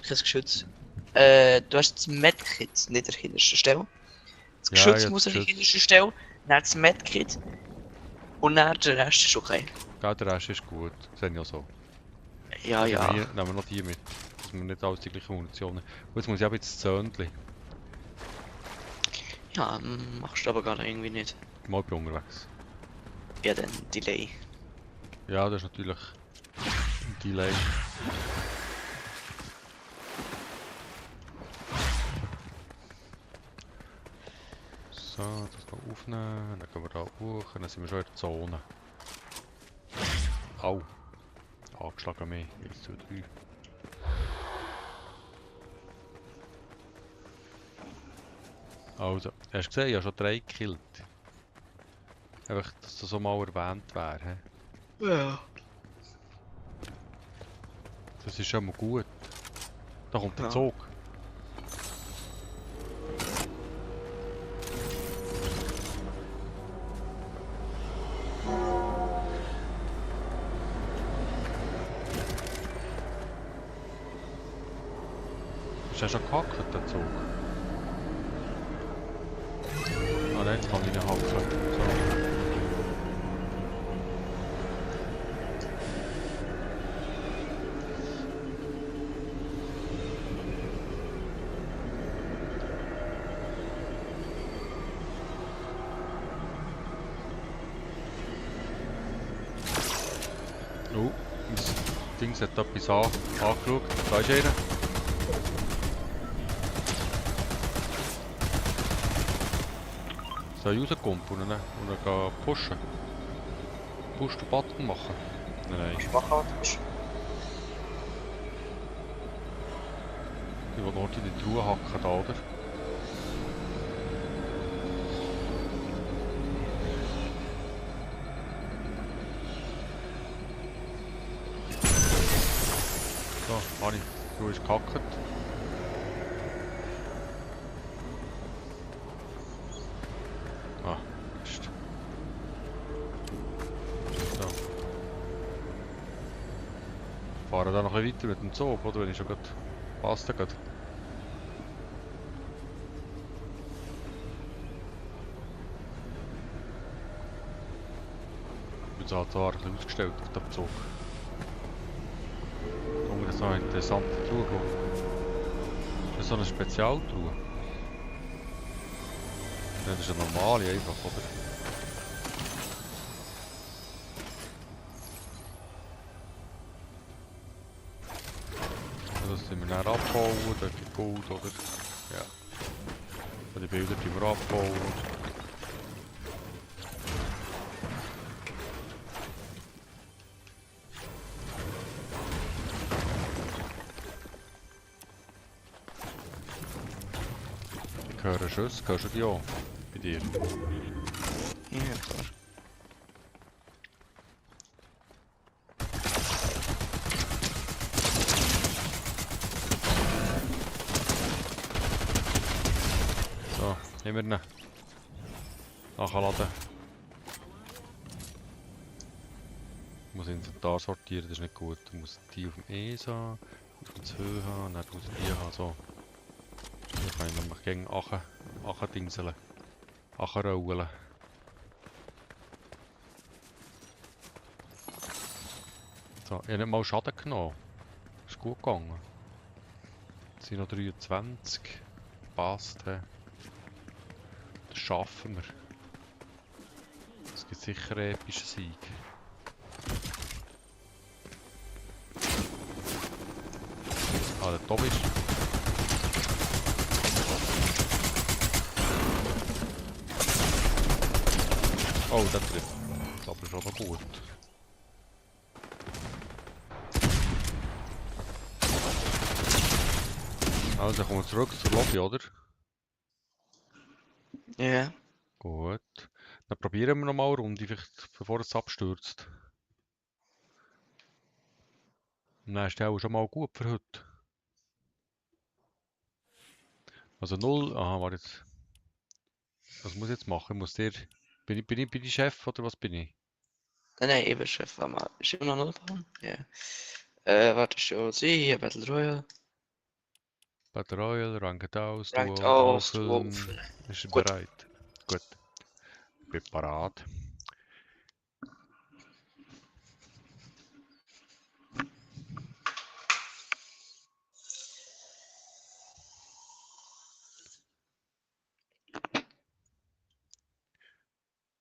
S2: Geschütz. Du hast das Medkit nicht an der hintersten Stelle. Das
S1: Ja,
S2: Geschütz
S1: jetzt
S2: muss an der
S1: Geschütz.
S2: hintersten Stelle. Dann das Medkit. Und dann der Rest ist okay.
S1: Gell, der Rest ist gut. Das sehe ich auch so.
S2: Ja,
S1: Nehmen wir
S2: ja.
S1: hier- nehmen wir noch die mit. Dass wir nicht alles die gleiche Munition haben. Und jetzt muss ich aber jetzt das Zöndli.
S2: Ja, machst du aber gerade irgendwie nicht.
S1: Mal bin ich unterwegs.
S2: Ja, dann Delay.
S1: Ja, das ist natürlich ein Delay. So, das noch aufnehmen, dann gehen wir da hoch, dann sind wir schon in der Zone. Au! Angeschlagen mich, 1, 2, 3. Also, hast du gesehen, ich habe schon 3 gekillt. Einfach, dass das so mal erwähnt wäre.
S2: Ja.
S1: Das ist schon mal gut. Da kommt der
S2: Ja.
S1: Zug. Ist der schon gehackt, der Zug? Ah nein, jetzt kann ich ihn hacken. So. Dings hat etwas angeschaut. Da ist einer. Soll ich rauskommen und dann gehen pushen? Push den Button machen? Nein.
S2: Ich mache was.
S1: Ich will noch in die Truhe hacken da, oder? So, habe ich. Du bist gehackt. Ah, Mist. So. Fahren da noch ein bisschen weiter mit dem Zug, oder? Wenn ich schon gerade... Passt gerade. Ich bin halt zwar ein bisschen ausgestellt auf dem Zug. Das ist noch eine interessante Truhe. Das ist so eine Spezialtruhe. Das ist eine normale einfach, oder? Das sind wir dann abbauen, dort die Gold, oder? Ja. Die Bilder die wir abbauen. Ich höre Schüsse, hörst du die auch? Bei dir?
S2: Ja, klar.
S1: So, nehmen wir ihn. Nachladen. Ich muss Inventar sortieren, das ist nicht gut. Ich muss die auf dem ES haben, auf dem 2 haben, dann muss ich die haben. So. Dann kann ich nämlich gegen Achen dingseln. Achen rollen. So, ich habe nicht mal Schaden genommen. Ist gut gegangen. Es sind noch 23. Passt, he. Das schaffen wir. Es gibt sicher einen epischen Sieg. Ah, der Tobi ist. Oh, der trifft. Das ist aber schon noch gut. Also kommen wir zurück zur Lobby, oder?
S2: Ja.
S1: Gut. Dann probieren wir nochmal eine Runde, vielleicht bevor es abstürzt. Dann ist der auch schon mal gut für heute. Also 0. Aha, warte jetzt. Was muss ich jetzt machen? Ich muss dir. Bin ich Chef oder was bin ich?
S2: Nein, eben Chef, warte mal. Ist immer noch 0 bauen? Ja. Warte schon, sie hier, Battle Royale.
S1: Battle Royale, Ranked aus,
S2: Ranked
S1: Duo,
S2: aus,
S1: auffüllen.
S2: auffüllen.
S1: Ist er
S2: Gut.
S1: bereit? Gut. Ich bin parat.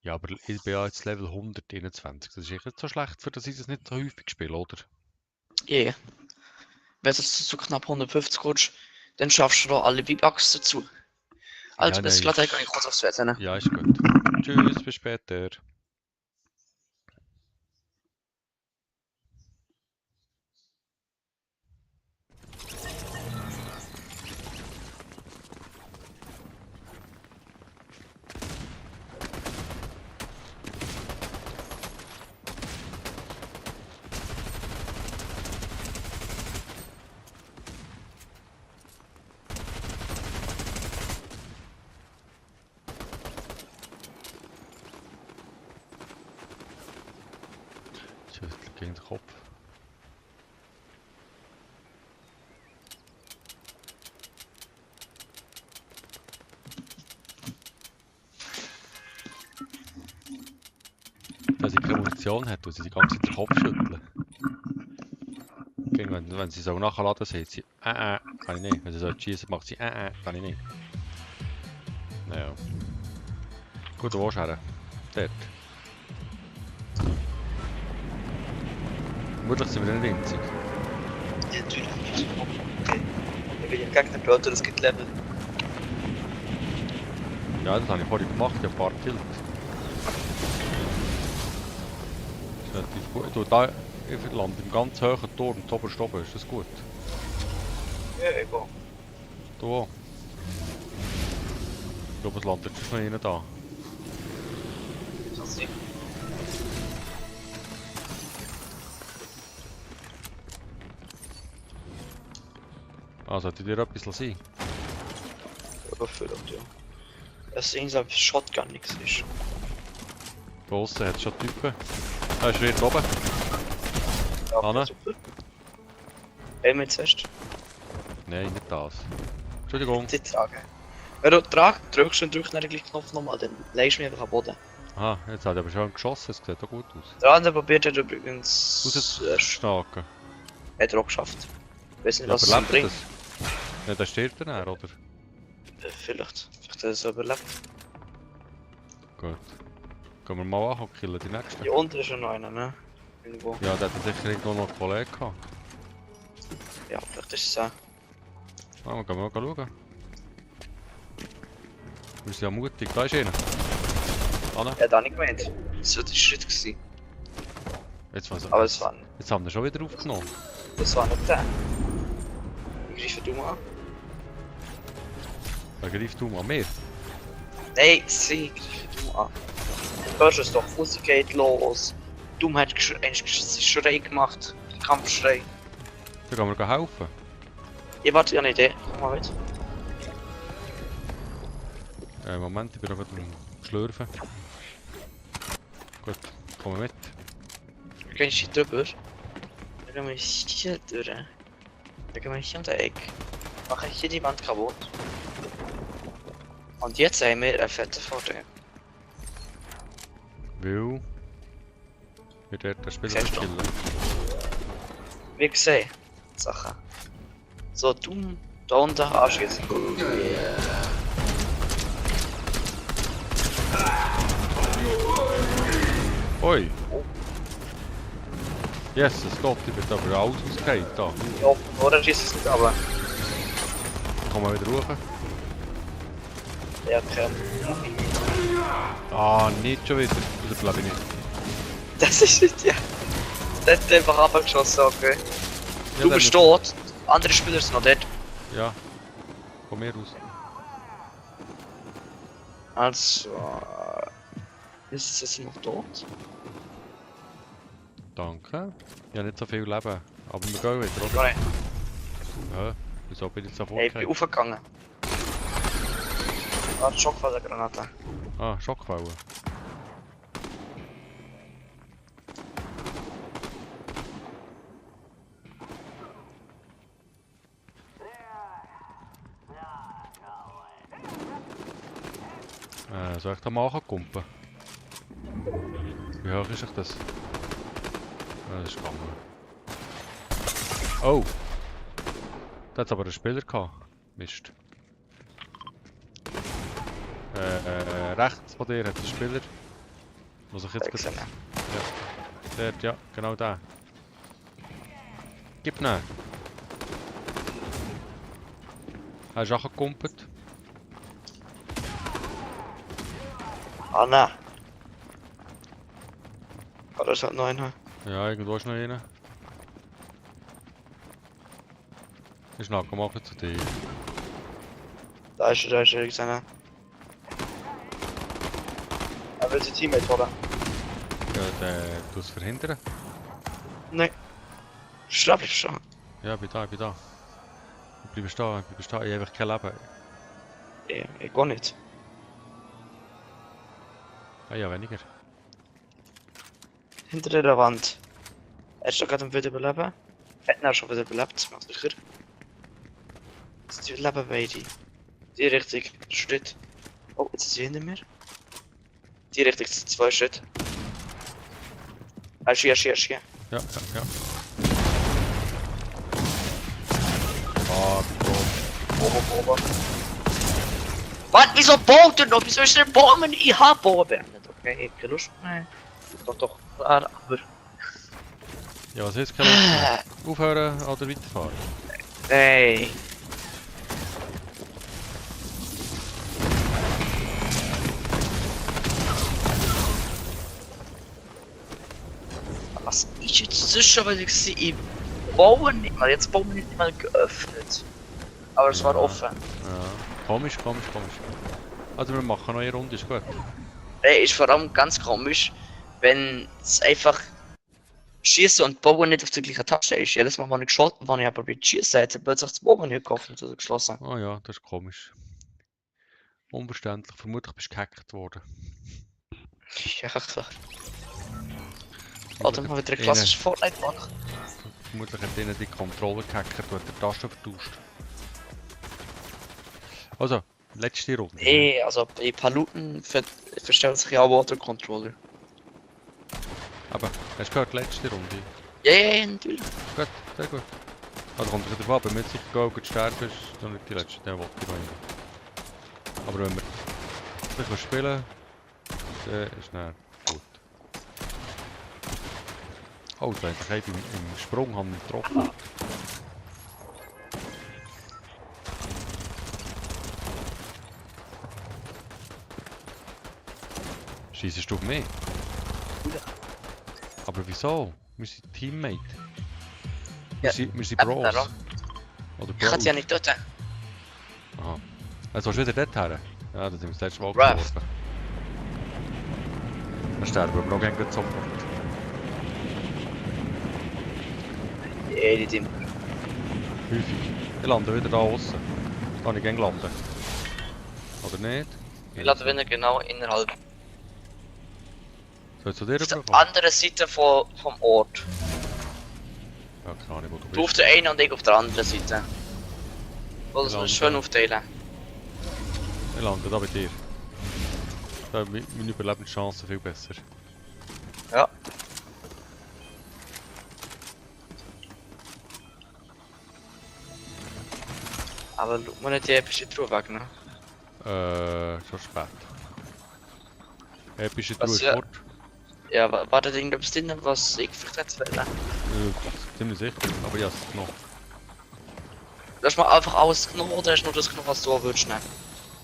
S1: Ja, aber ich bin ja jetzt Level 121. Das ist echt nicht so schlecht, für das ich das nicht so häufig spiele, oder?
S2: Ja. Yeah. Wenn du zu knapp 150 kommst, dann schaffst du da alle V-Bucks dazu. Also
S1: Ja,
S2: bis
S1: nein,
S2: gleich, kann ich kurz aufs Wetter.
S1: ja, ist gut. Tschüss, bis später. Schüttel gegen den Kopf. Dass sie keine Munition hat, und sie die ganze Zeit den Kopf schütteln. Wenn sie so nachladen, sagt sie kann ich nicht. Wenn sie so schießen, macht sie kann ich nicht. Naja. Gut, wo willst du her? Dort. Vermutlich sind wir nicht winzig.
S2: Ja, natürlich. Okay. Ich will im Gegner Böter, es gibt Level.
S1: Ja, das habe ich vorhin gemacht, ich habe ein paar gekillt. Das ist relativ gut. Du, da, ich lande im ganz hohen Turm, oberst oben, ist das gut?
S2: Ja, egal.
S1: Du auch? Ich glaube, es landet jetzt noch einer da.
S2: Das ist
S1: Ah, sollte dir etwas sein?
S2: überfüllt, ja. Es ist irgendwie ein Shotgun nichts ist.
S1: Da aussen hat es schon Typen. Da ist wieder oben.
S2: Ja,
S1: Anne?
S2: super. Mit zuerst.
S1: Nein, nicht das. Entschuldigung.
S2: Die tragen. Wenn du drückst und drückst dann den gleichen Knopf nochmal, dann legst du mich einfach am Boden.
S1: Aha, jetzt hat er aber schon geschossen, es sieht auch gut aus.
S2: Der andere probiert hat übrigens.
S1: Rauszuschnaken.
S2: Hat er auch geschafft. Ich weiß nicht,
S1: Ja,
S2: was es
S1: überlebt er
S2: bringt.
S1: das? Ja, der stirbt dann eher, oder?
S2: Vielleicht. Vielleicht hat er es überlebt.
S1: Gut. Gehen wir mal an und killen die nächsten.
S2: Hier unten ist ja noch einer, ne? Irgendwo.
S1: Ja, der hat sicher irgendwo noch einen Kollegen gehabt.
S2: Ja, vielleicht ist es so.
S1: Ah, gehen wir mal schauen. Wir sind ja mutig, da ist einer. Anne,
S2: Ja, da nicht gemeint. Das war der Schritt gewesen.
S1: jetzt,
S2: Aber es war,
S1: jetzt haben wir schon wieder aufgenommen.
S2: das war nicht der. Ich greife du mal an.
S1: Wer greift du an mir?
S2: Nein, sie greife du mal an. Du hörst es doch, Musik geht los. Du hast einen Schrei gemacht. Kampfschrei.
S1: Da gehen wir helfen.
S2: Ich warte, ja eine Idee. Komm mal mit.
S1: Moment, ich bin noch am Schlürfen. Gut, kommen wir mit.
S2: Wir gehen hier drüber. Dann gehen wir hier durch. Dann gehen wir hier um das Eck. Machen hier die Wand kaputt. Und jetzt haben wir einen fetten Vorteil.
S1: Weil wir dort den Spieler
S2: Siehst du?
S1: killen.
S2: Wie gesehen, Sachen. So, du da unten anschießen.
S1: Oi! Yes, es geht, ich bin aber alles ausgeheilt da.
S2: Ja, oder schießt es nicht, aber
S1: Kommen wir wieder hoch.
S2: ja, okay.
S1: Ah, nicht schon wieder. Das glaube ich nicht.
S2: Das ist nicht, ja. Das hat einfach abgeschossen, okay.
S1: Ja,
S2: Du
S1: dann
S2: bist tot, andere Spieler sind noch dort.
S1: Ja. Von mir aus.
S2: Also. Ist es noch tot?
S1: Danke. Ich habe nicht so viel Leben. Aber wir gehen wieder, oder?
S2: Gar nicht.
S1: Ja, wieso bin ich so
S2: Hey, ich bin
S1: vorgegangen?
S2: aufgegangen. Ah, Schockfallergranate.
S1: Ah, Schockwelle. Soll ich da mal kumpen? Wie hoch ist ich das? Das ist gegangen. Oh! Da hat aber einen Spieler gehabt. Mist. Rechts von dir hat einen Spieler. Muss ich jetzt
S2: Gesehen.
S1: dort, ja, genau da. Gib ihn. Hast du auch gekumpelt?
S2: Ah, nein. Ah, da ist halt noch einer.
S1: Ja, irgendwo ist noch einer. Ich schnacke mal zu dir.
S2: Da ist er gesehen. Er will sein Teammate holen.
S1: Ja, der tut es verhindern.
S2: Nein. Schlapp ich schon.
S1: Ja, ich bin da, ich bin da. Ich bleibe stehen, ich bleibe stehen, ich habe einfach kein Leben.
S2: Ich gar nicht.
S1: Ah ja, weniger.
S2: Hinter der Wand. Er ist doch gerade am wieder überleben. Hat ihn auch schon wieder überlebt, das macht sicher. Das ist die Leben beide. Die Richtung, Schritt. Oh, jetzt ist sie hinter mir. Die Richtung, 2 Schritte. Er ist hier.
S1: Ja, ja, ja. Ah,
S2: Oben. Was? Wieso baut er noch? Wieso ist der Baum? Ich hab Baum beendet. Okay, ich hab keine Lust mehr. Doch, aber.
S1: Ja, was ist keine Lust mehr? Aufhören oder weiterfahren?
S2: Hey. Was ist jetzt zwischenweise gewesen? Ich baue nicht mal, jetzt bauen wir nicht mal geöffnet. Aber es war
S1: Ja.
S2: offen.
S1: Ja, komisch. Also wir machen noch eine Runde, ist gut.
S2: Ey, ist vor allem ganz komisch, wenn es einfach Schießen und Bauen nicht auf der gleichen Taste ist. Jedes Mal, wenn ich geschossen habe, ich aber bei Schießen hat plötzlich das Bauen nicht geöffnet oder geschlossen.
S1: Ah ja, das ist komisch. Unverständlich, vermutlich bist du gehackt worden.
S2: Ja, klar. Oder mal wieder ein klassischer Fortnite-Bug.
S1: Vermutlich hat ihnen die Controller gehackt und hat die Tasten vertauscht. Also, letzte Runde.
S2: Ey, also bei Paluten verstellt sich ja auch Water Controller.
S1: Aber, hast du gehört, letzte Runde?
S2: Ja, natürlich.
S1: Gut, sehr gut. Also kommt es darauf an, wenn du sicher go und sterben ist, dann nicht die letzte, dann wollte ich noch rein. Aber wenn wir ein bisschen spielen, dann ist dann gut. Oh, das ist eigentlich im Sprung haben wir ihn getroffen. Schießest du auf mich?
S2: Ja.
S1: Aber wieso? Wir sind Teammate.
S2: Ja,
S1: Wir sind
S2: eben
S1: Bros.
S2: darum.
S1: Oder
S2: Ich kann
S1: Bros.
S2: sie ja nicht dort.
S1: Aha. Also hast du wieder dort her? Ja, das sind wir das letzte Mal
S2: Rough.
S1: gestorben. Dann sterben wir noch gerne sofort.
S2: Ey, nicht immer.
S1: Häufig. Ich lande wieder da außen. Da kann ich gerne landen. Oder nicht?
S2: Ich lade wieder genau innerhalb.
S1: Soll ich zu dir
S2: Auf der
S1: rüberkommen?
S2: anderen Seite vom Ort.
S1: Ja, keine Ahnung, wo du
S2: Du auf
S1: bist.
S2: der einen und ich auf der anderen Seite. Wollen wir
S1: Genau.
S2: es schön aufteilen?
S1: Ich lande da bei dir. Da haben meine Überlebenschancen viel besser.
S2: Ja. Aber schau mal nicht die epische Truhe weg, ne?
S1: Schon spät. Epische
S2: Was
S1: Truhe
S2: ja-
S1: fort.
S2: Ja, war da irgendwas drin, was ich vielleicht hätte wollen?
S1: Ziemlich sicher, aber ja, es ist noch.
S2: Du hast mal einfach alles genommen oder hast du nur das genommen, was du auch würdest nehmen?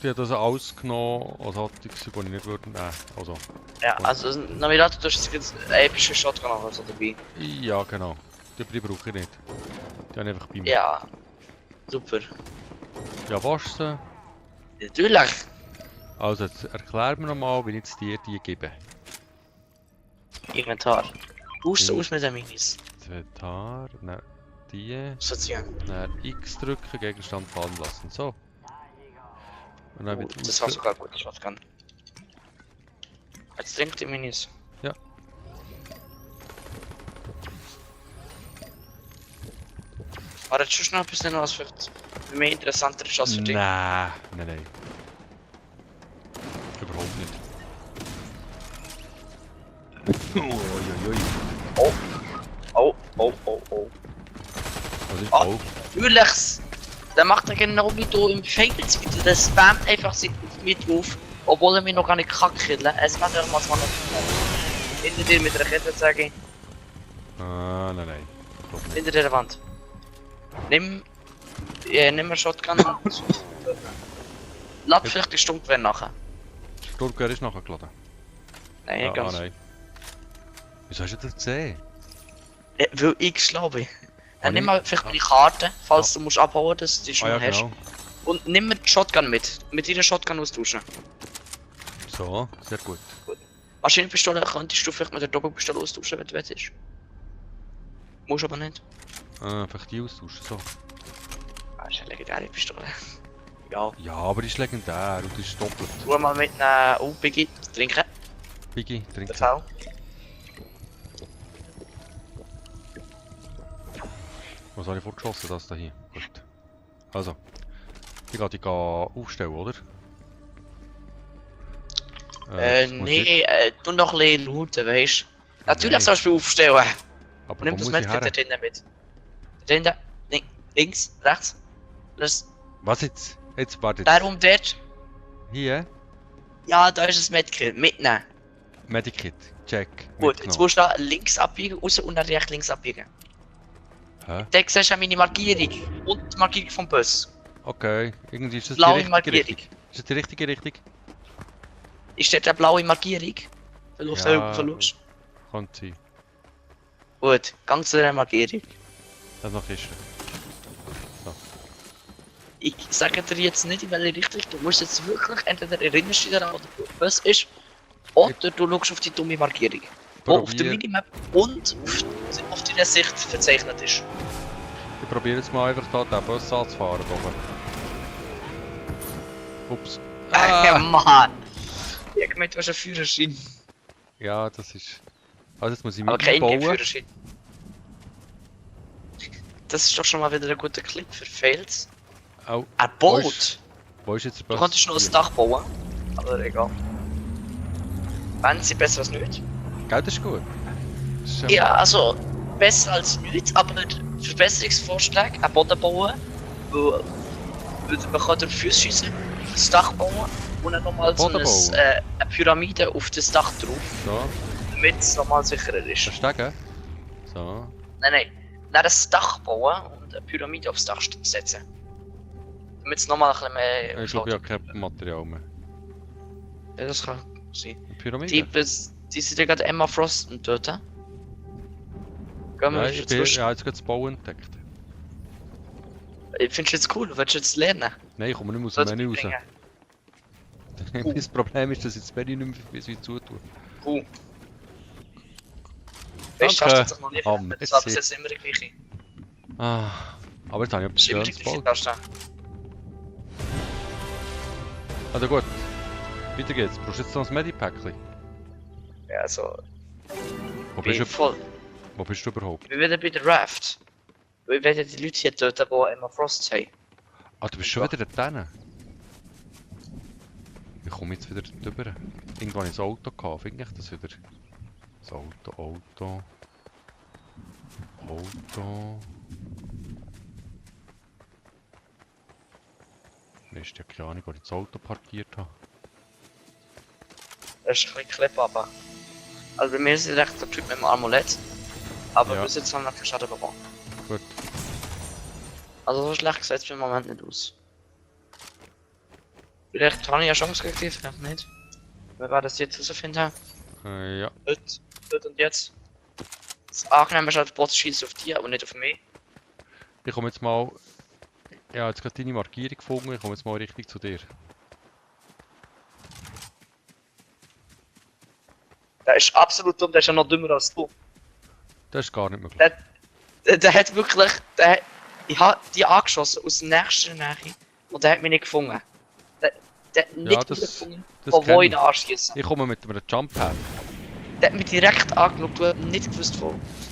S1: Die hat also ausgenommen, als hatte ich sie, die ich nicht würde nehmen. Also,
S2: Ja, also Navigator, du hast jetzt eine epische Shotgun oder so dabei.
S1: ja genau. Die brauche ich nicht. Die habe ich einfach bei mir.
S2: Ja. Super.
S1: Ja, wasch sie.
S2: Natürlich.
S1: Also, jetzt erklär mir nochmal, wie ich jetzt dir die gebe.
S2: Inventar. Aus mit den Minis.
S1: Inventar, dann die,
S2: Sortieren.
S1: dann X drücken, Gegenstand fallen lassen. So. Und dann wieder
S2: Das war sogar gut, Shotgun. Jetzt trinkt die Minis.
S1: Ja.
S2: War jetzt schon noch ein bisschen was vielleicht mehr interessanter ist als für dich?
S1: Nein. Überhaupt nicht. Uiuiui.
S2: Oh.
S1: Was ist
S2: Ah.
S1: oh?
S2: Natürlich! Der macht er genau wie du im Gefängnis wieder. Der spammt einfach sich auf mich drauf, obwohl er mich noch gar nicht kann killen. Es macht einfach mal 200. Hinter dir mit der Kette, sage ich.
S1: Ah, nein. Glaub nicht.
S2: Hinter der Wand. Nimm eine Shotgun und lad vielleicht die Sturmgewehr nachher.
S1: Sturmgewehr ist nachher geladen.
S2: Nein,
S1: Ja,
S2: ganz.
S1: nein. Wieso hast du das gesehen?
S2: Weil ich glaube.
S1: Ah,
S2: Nimm
S1: nicht?
S2: mal vielleicht meine Karte, falls du musst abhauen, dass du die schon
S1: Ah ja,
S2: hast.
S1: genau.
S2: Und nimm mir die Shotgun mit. Mit ihrer Shotgun austauschen.
S1: So, sehr gut.
S2: Maschinenpistole könntest du vielleicht mit der Doppelpistole austauschen, wenn du willst. Musst aber nicht.
S1: Vielleicht die austauschen, so.
S2: Das ist eine legendäre Pistole. Ja.
S1: Ja, aber die ist legendär und die ist doppelt.
S2: Tu mal mit einer Biggie trinken.
S1: Biggie, trink
S2: Der
S1: sie.
S2: Fall.
S1: Was habe ich vorgeschossen? Das da hier. Gut. Also. Ich gehe die aufstellen, oder? das muss ich-
S2: Nee, tu noch ein bisschen looten, weißt du. Natürlich
S1: Nein.
S2: sollst du aufstellen.
S1: Aber
S2: Nimm
S1: wo
S2: das
S1: muss ich
S2: Medkit da
S1: her?
S2: drinnen mit. Da drinnen, links, rechts. Das,
S1: Was jetzt? Jetzt, warte jetzt.
S2: darum dort.
S1: Hier?
S2: Ja, da ist das Medkit. Mitnehmen.
S1: Medikit. Check.
S2: Gut, jetzt
S1: mitgenommen.
S2: musst du da links abbiegen, raus und dann rechts links abbiegen.
S1: Hä?
S2: Dann siehst du meine Markierung und die Markierung vom Bus.
S1: Okay, irgendwie ist das die
S2: Blaue
S1: richtige
S2: Markierung.
S1: Richtung. Ist das die richtige Richtung?
S2: Ist dort eine blaue Markierung? Wenn du
S1: Ja.
S2: verlust.
S1: Kann sein.
S2: Gut, ganz zu der Markierung.
S1: Das noch Kiste.
S2: Ich sage dir jetzt nicht in welche Richtung, du musst jetzt wirklich entweder erinnerst du dich daran, wo der Bus ist, oder du schaust auf die dumme Markierung. Die auf der
S1: Probier,
S2: Minimap und auf deiner Sicht verzeichnet ist.
S1: ich probiere jetzt mal einfach da den Bus anzufahren. Oben. Ups.
S2: Mann! Ich hab gemeint, du hast einen Führerschein.
S1: Ja, das ist... Also jetzt muss ich
S2: Aber
S1: mich
S2: kein
S1: einbauen.
S2: Führerschein. Das ist doch schon mal wieder ein guter Clip für Fails.
S1: Oh,
S2: Ein Boot!
S1: wo ist jetzt der
S2: Du
S1: Bus?
S2: konntest noch ein Dach bauen, aber egal. Wenn sie besser als nichts.
S1: Gell, das ist gut. Das ist,
S2: Ja, also besser als nichts, aber Verbesserungsvorschläge, ein Boden bauen, man kann durch Füße schießen, das Dach bauen und dann nochmal so
S1: Boden bauen?
S2: eine Pyramide auf das Dach drauf,
S1: So,
S2: damit es nochmal sicherer ist.
S1: verstecken. So.
S2: Nein, dann das Dach bauen und eine Pyramide aufs Dach setzen. Damit es nochmal ein bisschen mehr...
S1: Ich glaube, ich habe kein Material mehr.
S2: Ja, das kann sein.
S1: Eine Pyramide?
S2: Die sind ja gerade Emma Frost und töten. Gehen wir
S1: Ja,
S2: jetzt
S1: ich bin,
S2: lustig.
S1: ja, jetzt gerade das Bauen entdeckt.
S2: Findest du jetzt cool? Willst du jetzt lernen?
S1: Nein, ich komme nicht mehr aus
S2: Sollst
S1: dem
S2: du
S1: Menü raus.
S2: beibringen?
S1: Das Problem ist, dass ich das Menü nicht mehr wie zutue.
S2: Cool. Weißt du, hast du jetzt noch nicht
S1: Ah,
S2: verändert. Das war bis
S1: merci.
S2: jetzt immer die gleiche.
S1: Ah, aber jetzt habe ich etwas
S2: Das ist immer die
S1: Schönes
S2: gleiche
S1: gebaut.
S2: Taste.
S1: Also gut, weiter geht's. Brauchst du jetzt noch ein Medipackchen?
S2: Ja, also.
S1: Wo
S2: Bin
S1: bist, du,
S2: voll.
S1: wo bist du überhaupt?
S2: Wir werden bei der Raft. Wir werden die Leute hier töten, die Emma Frost haben.
S1: Ah, du bist schon wieder dort hinten. Ich komme jetzt wieder drüber. Irgendwann ins Auto gehabt, finde ich das wieder. Das Auto. Mist, ich habe keine Ahnung, wo ich das Auto parkiert habe.
S2: Das ist ein bisschen Klipp, aber. Also bei mir ist es recht der Typ mit dem Amulett. Aber
S1: Ja.
S2: bis jetzt haben wir keinen Schaden bekommen.
S1: Gut.
S2: Also so schlecht sieht es im Moment nicht aus. Vielleicht habe ich ja Chance gegen die, vielleicht nicht. Wir werden das jetzt herausfinden.
S1: Ja.
S2: Heute und jetzt. Das Angenehme ist halt, der Bot schießt auf dich, aber nicht auf mich.
S1: Ich komme jetzt mal... Ja, jetzt gerade deine Markierung gefunden, ich komme jetzt mal richtig zu dir.
S2: Der ist absolut dumm, der ist ja noch dümmer als du.
S1: Das ist gar nicht möglich.
S2: Der hat wirklich. Ich habe die angeschossen aus nächster Nähe und der hat mich nicht gefunden. Der hat nicht
S1: das-
S2: gefunden,
S1: Das
S2: von wo
S1: kenn
S2: ich
S1: ich.
S2: ihn anschießen.
S1: Ich komme mit einem Jump Pad.
S2: Der hat mich direkt angeschaut und hat nicht gewusst,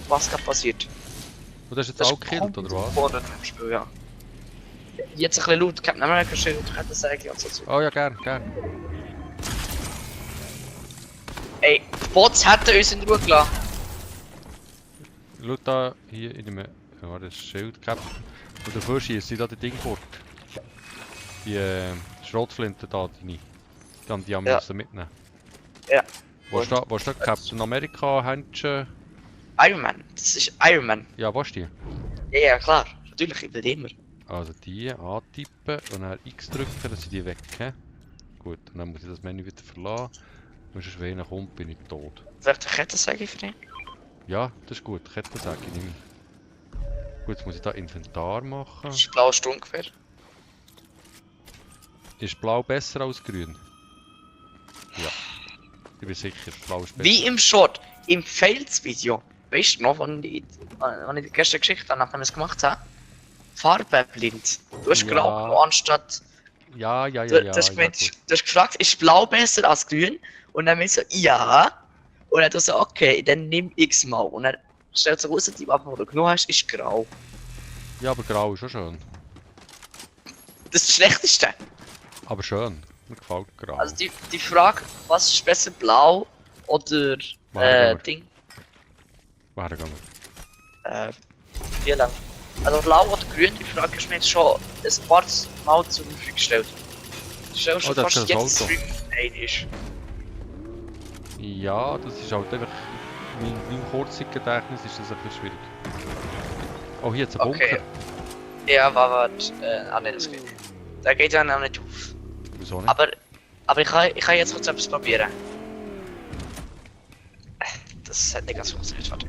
S2: was gerade passiert.
S1: Und das ist jetzt
S2: Das
S1: auch gekillt, oder was?
S2: Vorder im Spiel, ja. Jetzt ein bisschen laut, Captain America steht und kann das sagen und so.
S1: Oh ja, gern.
S2: Ey, die Bots hätten uns in Ruhe gelassen.
S1: Schau da, hier in dem... Ja, das Schild gehabt. Und dafür schießt ich da die Ding fort. Die Schrotflinte da, die haben die
S2: Ja.
S1: müssen mitnehmen.
S2: Ja.
S1: Wo ist da Captain America Händchen?
S2: Iron Man, das ist Iron Man.
S1: Ja, wo ist die?
S2: Ja, ja, klar. Natürlich, ich will immer.
S1: Also die antippen und dann X drücken, dass ich die weg habe. Gut, und dann muss ich das Menü wieder verlassen. Und sonst, wenn einer kommt, bin ich tot.
S2: Vielleicht eine Kettensäge für ihn?
S1: Ja, das ist gut. Kettensäge nehme ich. Gut, jetzt muss ich da Inventar machen.
S2: Das ist blauer Sturmgewehr.
S1: Ist blau besser als grün? Ja. Ich bin sicher, blau ist besser.
S2: Wie im Short, im Fails-Video. Weißt du noch, wann ich die gestern Geschichte habe, nachdem wir es gemacht haben? Farbenblind. Du hast
S1: Ja.
S2: grau genommen, anstatt.
S1: Ja.
S2: Du hast gemeint,
S1: gut.
S2: du hast gefragt, ist blau besser als grün? Und dann bin ich so, ja. Und dann hat er so, okay, dann nimm X mal. Und dann stellt sich raus, die Waffe, die du genommen hast, ist grau.
S1: Ja, aber grau ist auch schön.
S2: Das ist das Schlechteste.
S1: Aber schön. Mir gefällt grau.
S2: Also die Frage, was ist besser, blau oder
S1: Warte,
S2: Ding?
S1: Woher gehen wir?
S2: Wie lang? Also blau oder grün, die Frage ist mir jetzt schon ein paar Mal zur Verfügung gestellt. Du stellst schon
S1: Oh, das ist
S2: fast
S1: das
S2: jedes
S1: Auto.
S2: Stream ein ist.
S1: Ja, das ist halt einfach meinem Kurzzeitgedächtnis ist das ein bisschen schwierig. Oh, hier jetzt ein Bunker.
S2: Okay. Ja, warte. Nein, das geht nicht. Der geht ja noch nicht auf.
S1: Wieso nicht?
S2: Aber ich kann jetzt kurz etwas probieren. Das hat nicht ganz funktioniert, warte.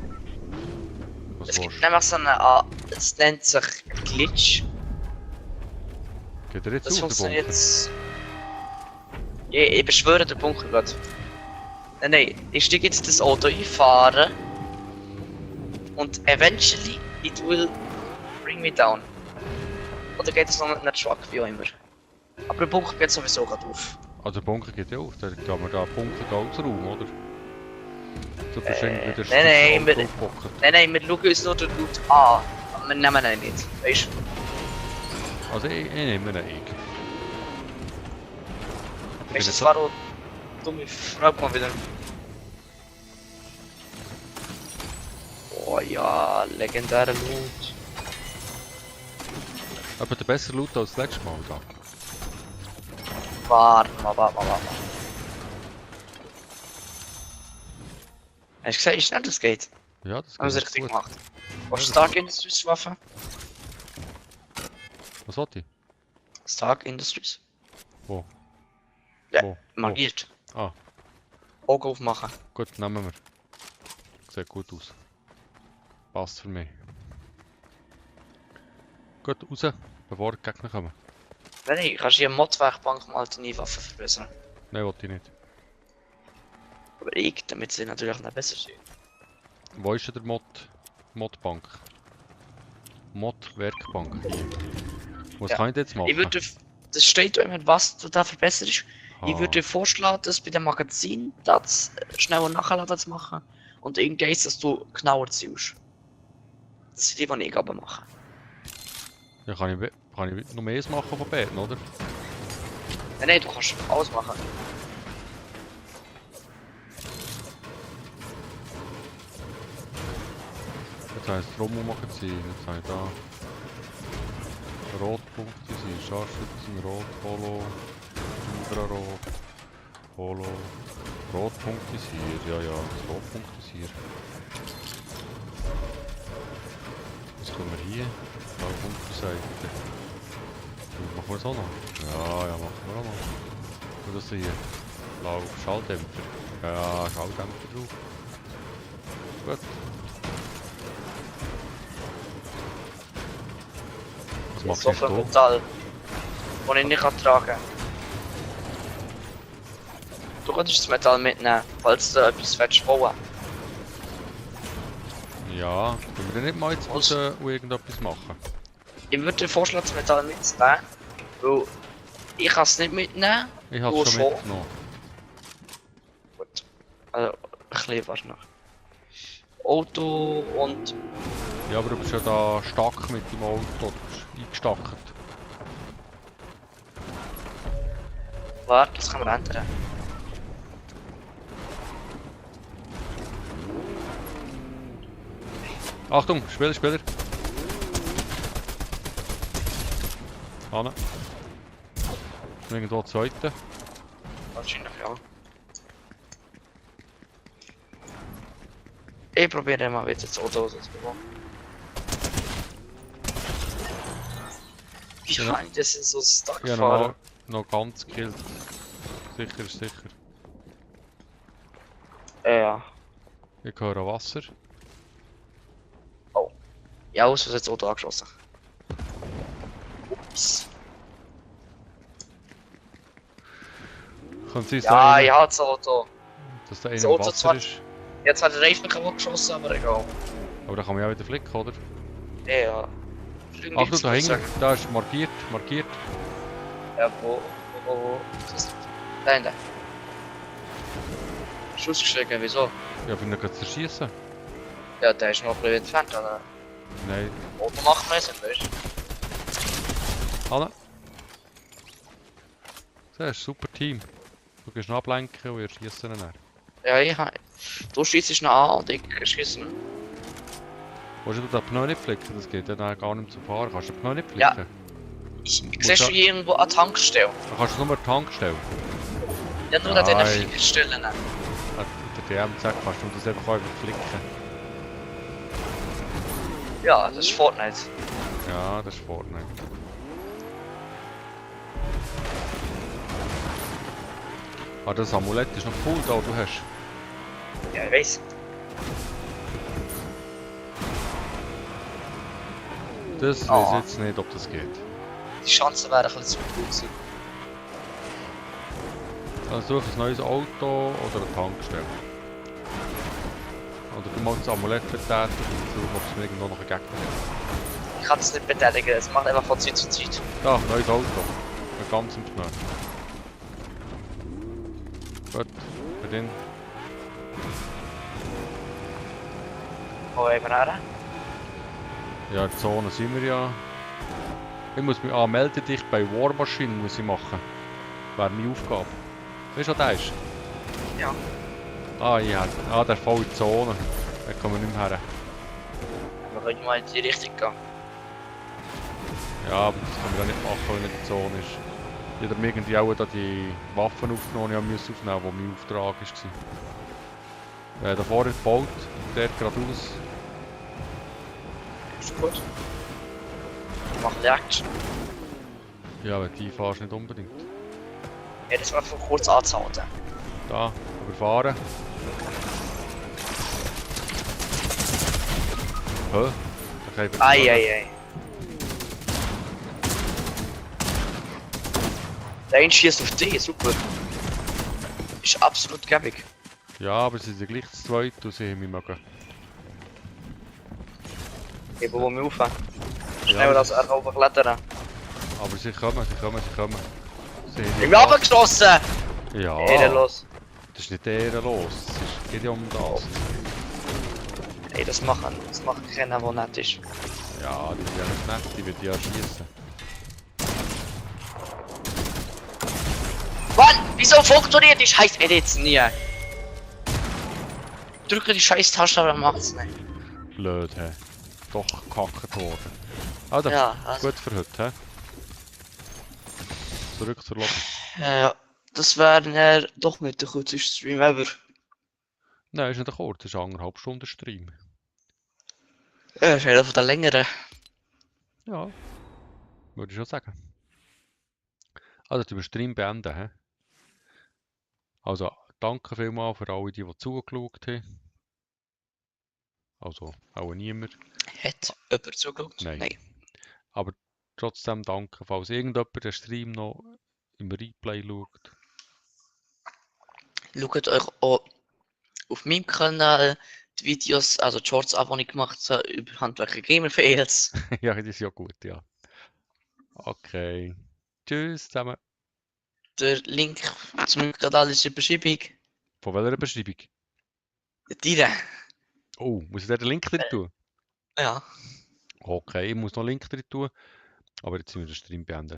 S1: Was
S2: Es gibt
S1: willst
S2: nämlich so eine es nennt sich Glitch.
S1: du? Geht er jetzt
S2: Das
S1: auf, der
S2: funktioniert.
S1: Bunker?
S2: Ich beschwöre den Bunker gerade. Nein, ich steige jetzt das Auto einfahren. Und eventually it will bring me down. Oder geht es noch mit einem Truck, wie auch immer. Aber der Bunker geht sowieso gerade auf.
S1: Also der Bunker geht ja auf, da kann man da Bunker Ausraum, oder? So bestimmt wieder
S2: nein,
S1: das Auto aufbocken.
S2: Nein, wir schauen uns nur den Loot an. Aber wir nehmen ihn nicht. Weißt du?
S1: Also ich nehme ihn ich.
S2: Weißt du, das war auch dumme Frage mal wieder. Oh ja, legendärer Loot.
S1: Aber der bessere Loot als das letzte Mal da.
S2: Warte mal. Hast du gesehen, wie schnell das geht?
S1: Ja, das
S2: Haben sie
S1: geht
S2: richtig
S1: gut.
S2: gemacht.
S1: Ja,
S2: Was
S1: das-
S2: Stark Industries Waffe?
S1: Was wollte ich?
S2: Stark Industries?
S1: Wo?
S2: Ja,
S1: Wo?
S2: markiert.
S1: Ah,
S2: Auge aufmachen.
S1: gut, nehmen wir. Sieht gut aus. Passt für mich. Gut, raus, bevor die Gegner kommen.
S2: Nein, kannst du hier Modwerkbank mal deine Waffe verbessern.
S1: Nein, wollte ich nicht.
S2: Aber ich, damit sie natürlich noch besser sind.
S1: Wo ist denn der Modbank? Mod-Werkbank hier. Was
S2: Ja.
S1: kann ich jetzt machen?
S2: Ich würde, das steht da immer, was du da verbesserst. Ich
S1: Ah.
S2: würde vorschlagen, das bei dem Magazin das schneller nachladen zu machen und irgendwas, dass du genauer ziehst. Das sind die, die ich aber mache.
S1: Ja, kann ich noch mehr machen von beiden, oder?
S2: Nein, du kannst alles machen.
S1: Jetzt habe ich das Trommelmagazin, jetzt habe ich da Rotpunkte, Scharfschützen, Rot, Holo, Infrarot, Holo, Rotpunkte hier, ja, das Rotpunkte hier. Was können wir hier? Blaupunkte Seite. Machen wir das auch noch? Ja, machen wir auch noch. Und das hier. Blau Schalldämpfer. Ja, Schalldämpfer drauf. Gut. Was machst
S2: So
S1: du
S2: viel
S1: da?
S2: Metall, das ich nicht tragen kann. Du könntest das Metall mitnehmen, falls du etwas willst bauen.
S1: Ja, können wir nicht mal jetzt
S2: Was?
S1: raus und irgendetwas machen?
S2: Ich würde dir vorschlagen, das Metall mitzunehmen, weil ich kann es nicht mitnehmen.
S1: Ich habe
S2: Du
S1: es schon
S2: schon?
S1: mitgenommen.
S2: Gut. Also, ein bisschen was noch. Auto und...
S1: Ja, aber du bist ja da stark mit dem Auto, du bist eingestackert.
S2: Warte, das kann man ändern.
S1: Achtung, Spieler! Anne. Irgendwo zweite.
S2: Wahrscheinlich ja. Ich probiere mal wieder das Auto rauszubekommen. Wie
S1: Ja.
S2: kann ich das in so Stuck
S1: Ja,
S2: fahren?
S1: noch ganz gekillt. Sicher ist sicher.
S2: Ja.
S1: Ich höre Wasser.
S2: Ja, aus Versehen das Auto angeschossen. Ups.
S1: Kann es sein,
S2: Ja, ich habe das Auto.
S1: dass da
S2: das
S1: einer im
S2: Auto
S1: Wasser
S2: zwar-
S1: ist?
S2: Jetzt hat der Reifen kaputt geschossen, aber egal.
S1: Aber da kann man ja wieder flicken, oder?
S2: Ja.
S1: Achtung, da hinten, da ist markiert.
S2: Ja, wo? Das ist da hinten. Schuss geschlagen, wieso?
S1: Ja, wenn er zu schießen.
S2: Ja, der ist noch ein bisschen entfernt, oder?
S1: Nein.
S2: Auto macht mehr Sinn, weißt du?
S1: Anne. Das ist ein super Team. Du kannst ihn ablenken und wir schießen ihn dann.
S2: Ja, du schießt ihn an und ich schieße ihn.
S1: Willst du den Pneu nicht flicken? Das geht ja dann gar nicht zum Fahren. Kannst du den Pneu nicht flicken?
S2: Ja. Siehst du irgendwo eine Tankstelle?
S1: Dann kannst du nur den Tank stellen.
S2: Ja, nur an diesen
S1: Nein.
S2: Flickerstellen.
S1: Der GMZ kannst du das einfach auch flicken.
S2: Ja, das ist Fortnite.
S1: Ja, das ist Fortnite. Ah, das Amulett ist noch cool da, du hast.
S2: Ja, ich weiß.
S1: Das weiß ich jetzt nicht, ob das geht.
S2: Die Chancen wären ein bisschen zu gut gewesen.
S1: Also such ein neues Auto oder eine Tankstelle. Oder du machst das Amulett betätigen und such, ob es mir irgendwo noch einen Gegner gibt.
S2: Ich kann es nicht betätigen, es macht einfach von Zeit zu Zeit.
S1: Da, neues Auto. Ein ganz im Knall. Gut, bei denen.
S2: Wo wollen wir her?
S1: Ja, in der Zone sind wir ja. Ich muss mich anmelden, dich bei War Machine muss ich machen. Wäre meine Aufgabe. Weißt du, was der ist?
S2: Ja.
S1: Ah, ja. Ah, der voll in die Zone. Da kommen wir nicht mehr her.
S2: Wir können mal in die Richtung gehen.
S1: Ja, aber das können wir auch nicht machen, wenn er in der Zone ist. Ich habe irgendwie auch da die Waffen aufgenommen, die ich musste aufnehmen, die mein Auftrag war. Da vorne gebaut, dort geradeaus.
S2: Ist gut. Wir machen Action.
S1: Ja, wenn du einfahrst, nicht unbedingt.
S2: Ja, das war einfach kurz anzuhalten.
S1: Da, überfahren. Hä? Da kann ich
S2: Eieiei. Der eine schießt auf dich, super. Ist absolut gäbig.
S1: Ja, aber sie sind ja gleich zu zweit und sie haben mich mögen.
S2: Ich wo wir rauf.
S1: Ja,
S2: Schnell das er overklettern.
S1: aber sie kommen. Sie haben
S2: Ich bin abgeschossen!
S1: Ja,
S2: Ehrenlos.
S1: das ist nicht ehrenlos. Es geht ja um das.
S2: Ey, das macht keiner, der nett ist.
S1: Ja, die sind ja nicht nett, die wird ja schießen.
S2: Mann, wieso funktioniert die scheiß Edits nie? Drücke die scheiß Taste, aber macht's nicht.
S1: Blöd, hä? Doch gekackt worden. Also,
S2: Ja, also,
S1: gut für heute, hä? Zurück zur Lobby.
S2: ja, das wäre ja doch nicht der kürzeste Stream ever.
S1: Nein, ist nicht kurz, das ist 1,5 Stunden Stream.
S2: Ja, ist einer von der längeren.
S1: Ja, würde ich schon sagen. Also, du Stream beenden, hä? Also, danke vielmals für alle, die zugeschaut haben. Also, auch niemand.
S2: Hat jemand zugeschaut?
S1: Nein. Aber trotzdem danke, falls irgendjemand den Stream noch im Replay schaut.
S2: Schaut euch auch auf meinem Kanal die Videos, also die Shorts ab, die ich gemacht habe, über Handwerker Gamer Fails.
S1: Ja, das ist ja gut, ja. Okay. Tschüss zusammen.
S2: Der Link zu meinem Kanal ist in der Beschreibung.
S1: Von welcher Beschreibung?
S2: Deine.
S1: Oh, muss ich da den Link drin tun?
S2: Ja.
S1: Okay, ich muss noch einen Link drin tun. Aber jetzt sind wir den Stream beenden.